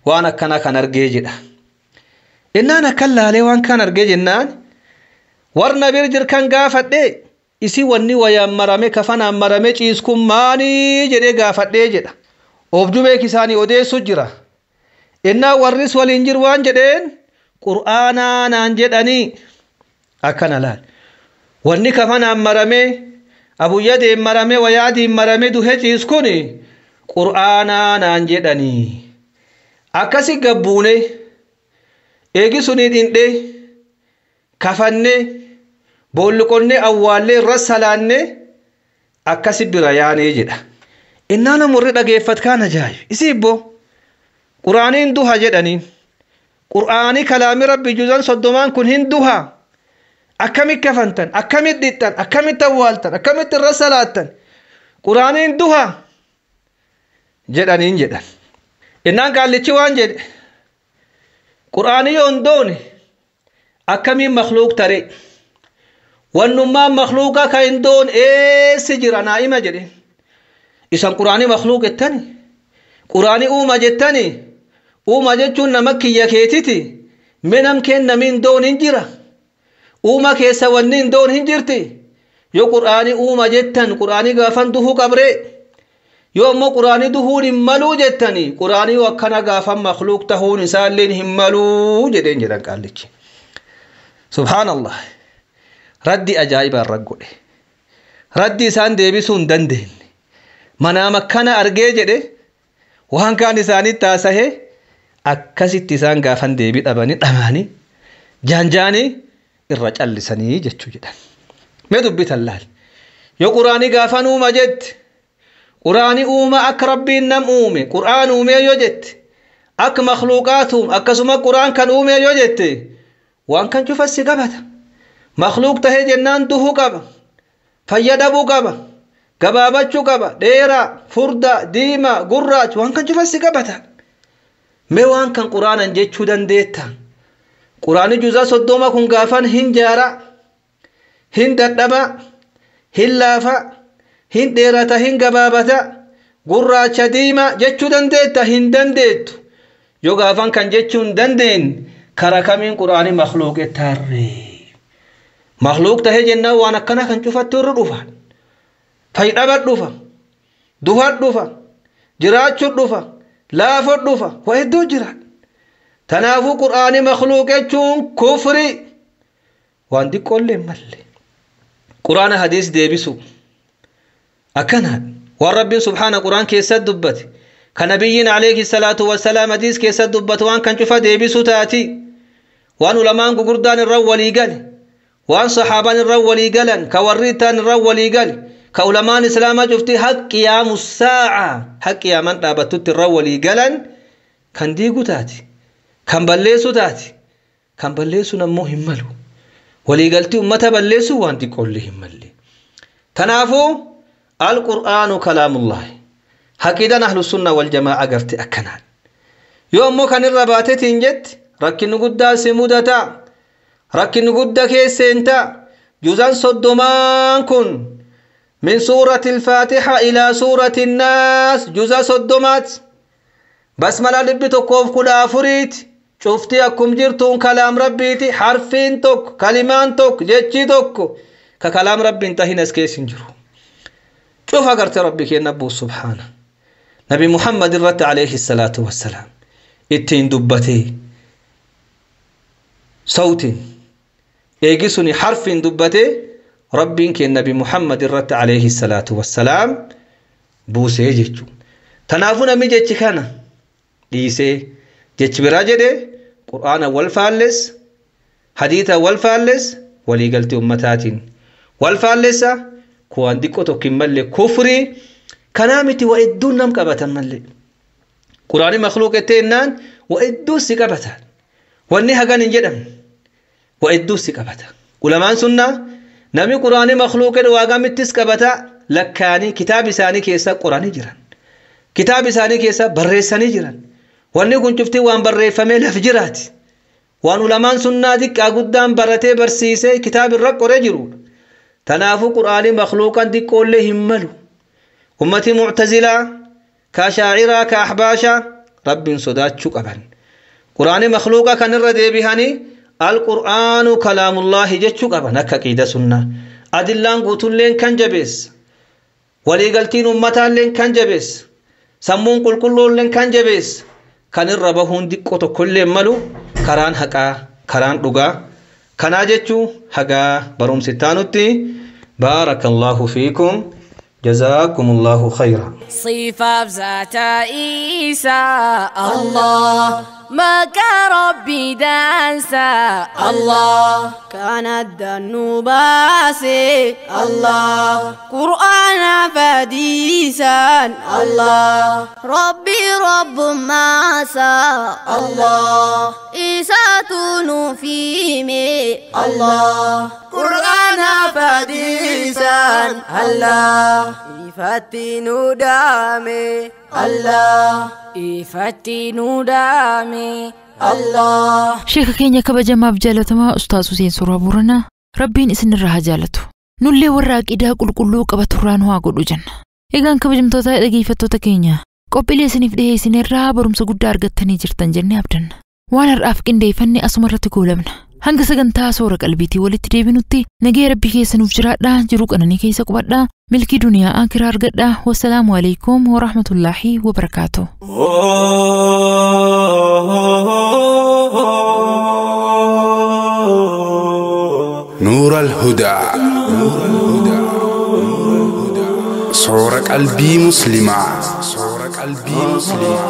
waan akkana kan argee jedha. Innaan akkan laalee waan kan argee jennaan warna bir jir kan gaafadhee isi wanni wayaan marame kafanaan marame ciisu kun maanii jedhee gaafadhee jedha. Oobjuu beek isaanii odeessu jira. Innaan warris waliin jiru waan jedheen qur'aanaa naan jedhanii akkana laal. Wanni kafanaan marame abuyyadeen marame wayaadiin marame duhee ciisu kun qur'aanaa naan jedhanii. Akkasi gabbuune eegi sunii dhindhee kafannee boolli qonnee awwaallee irra salaannee akkasi bira yaanee jedha. Innaan warri dhageeffat kaan ajaa'iba. Isii ibboo quraaniin duha jedhaniin quraanii kalaamii rabbi juzan 30 kun hin duha. Akkamitti kafantan akkamitti dhixxan akkamitti awwaaltan akkamitti irra salaattan quraaniin duha jedhaniin jedhan. Innaan qaallichi waan jedhe quraanii yoo hin doone akkamiin makluuq taree wannummaan makluuqa ka hin doon eessi jira naa'ima jedhe. Isan quraanii makluuq jettani quraanii uuma jettani uuma jechuun nama kiyya keetiti minam kennamiin doon hin jira uuma keessa wanni hin doon hin jirti yoo quraanii uuma jettan quraanii gaafan duhuu qabree yoo ammoo quraanii duhuun hin maluu jettani quraanii akkana gaafan makluuq tahuun isaalleen hin maluu jedheen jedhan qaallichi. Subhaanallah. Raddi ajaa'ibaan raggodhe. Raddi isaan deebisuu hin dandeenye. Manaam akkana argee jedhe waan kaan isaanitti haasahee akkasitti isaan gaafan deebii dhabanii dhamaanii jaanjaanii irra callisanii jechuu jedhan. Mee dubbitan laal. Yoo quraanii gaafan uuma jette quraanii uuma akka rabbiin nam uume quraan uumee yoo jette akka makluuqaat uume akkasuma quraan kan uumee yoo jette waan kan cufassi qabata. Makluuq tahee jennaan duhuu qaba. Fayyadamuu qaba. Gabaabachuu qaba. Dheeraa, furdaa, diimaa, gurraacha waan kan cufassi qabata. Mee waan kan quraanan jechuu dandeetta. Quraanni juzaa 30 kun gaafan hin jaara, hin dadhaba, hin laafa, hin dheerata, hin gabaabata, gurraacha diimaa jechuu dandeetta hin dandeettu. Yoo gaafan kan jechuu hin dandeenye kara kamiin quraanii makluuq taarree. Makluuq tahee jennaan waan akkana kan cufattu irra dhufa. Fayyadama dhufa. Duha dhufa. Jiraachuu dhufa. Laafoo dhufa. Waa hedduu jira. Tanaafuu qur'aanii makhluuq jechuun kufri. Waan xiqqoollee malle. Qur'aana hadiis deebisu. Akkanaa waan rabbiin subhaana qur'aan keessatti dubbate. Kan nabiyyiin alayhi salaatu wassalaam hadiis keessatti dubbate waan kan cufa deebisu taati. Waan ulamaan gugurdaan irra walii gale. Waan saxaabaan irra walii galan. Ka warri ta'an irra walii gale. Ka ulamaan islaamaa cufti haq qiyaamu saa'a. Haq qiyaaman dhaabattutti irra walii galan kan diigu taati. Kan balleessu taati. Kan balleessuun ammoo hin malu. Waliigaltii ummata balleessu waan xiqqoollee hin malle. Kanaafuu alqur'aanu kalaamullaahi. Haqiidaan ahlu sunna wal jamaa garte akkanaan. Yoo ammoo kan irra baatetiin jetti rakkinni guddaa si mudata. Rakkinni guddaa keesseentaa. Juzaan 30 kun min suurati al-Faatiha ilaa suurati an-Naas juza 30. Basmala 114. Cuftii akkum jirtuun kalaam rabbiiti. Harfiin tokko, kalimaan tokko, jechi tokko ka kalaam rabbiin tahin as keessa hin jiru. Cufa garte rabbi kenna buus subhaana. Nabi Muhammad irratti alayhi salaatu wassalaam ittiin dubbatee sawtiin eegi suni harfiin dubbatee rabbiin kenna Nabi Muhammad irratti alayhi salaatu wassalaam buusee jechuudha. Tanaafuu namni jechi kana dhiisee jechi biraa jedhee qur'aana wal faalles hadiisa wal faalles waliigaltee ummataatiin wal faallessa kuwaan xiqqoo tokko hin malle kufrii kanaa miti waa hedduun nam qabatan malle qur'aani makhluuq ettee innaan waa hedduu si qabatan wanni hagan hin jedhamne waa hedduu si qabata ulamaan sunnaa namni qur'aani makhluuq jedhu waa gamittis qabata lakkaanii kitaaba isaanii keessa qoranii jiran kitaaba isaanii keessa barreessanii jiran. Wanni kun cuftii waan barreeffamee laf jiraati. Waan ulamaan sunnaa xiqqaa guddaan baratee barsiisee kitaaba irra qoree jirudha. Tanaafuu qur'aanii makhluuqan xiqqoollee hin malu. Ummati mu'tazilaa, ka shaaciraa, ka ahbaashaa rabbiin sodaachuu qaban. Qur'aanii makhluuqa kan irra deebihanii alqur'aanu kalaamullaahi jechuu qaban akka qiida sunnaa. Adillaan guutulleen kan jabeessa. Waliigaltiin ummataalleen kan jabeessa. Sammuun qulqulluulleen kan jabeessa. Kan irra bahuun xiqqoo tokkollee malu karaan haqaa karaan dhugaa kanaa jechuu hagaa barumsi taanutti baarakallahu fiikum jazaakumullahu khayra. صفة ذات عيسى الله ما كان ربي دانسا الله كان الدنوباسي الله قرآن فديسا الله ربي رب ماسا الله إيسا فيمي الله قرآن فديسا الله إفتنو دامي الله إفتنو دامي الله. Sheeka keenya kabajamaaf jaalatamaa Ustaaz Huseen Suuraa Booranaa Rabbiin isinirraa haa jaalatu. Nullee warra aqidaa qulqulluu qabaturraa nu haa godhu jenna. Egaan kabajamtoota dhaggeeffattoota keenya qophiilee isiniif dhiheessinerraa barumsa guddaa argattanii jirtan jennee abdanna. Waan har'aaf qindeeffanne asuma irratti goolabna. Hanga sagantaa soora qalbiitii walitti deebinutti nagaya Rabbii keessa nuuf jiraadhaa, jiruu qananii keessa qubadhaa, milkii duniyaa akiraa argadhaa. Wassalaamu alaikum warahmatullaahi wabarakaatuh. نور الهدى صورة قلبي مسلمة. صورة قلبي مسلمة.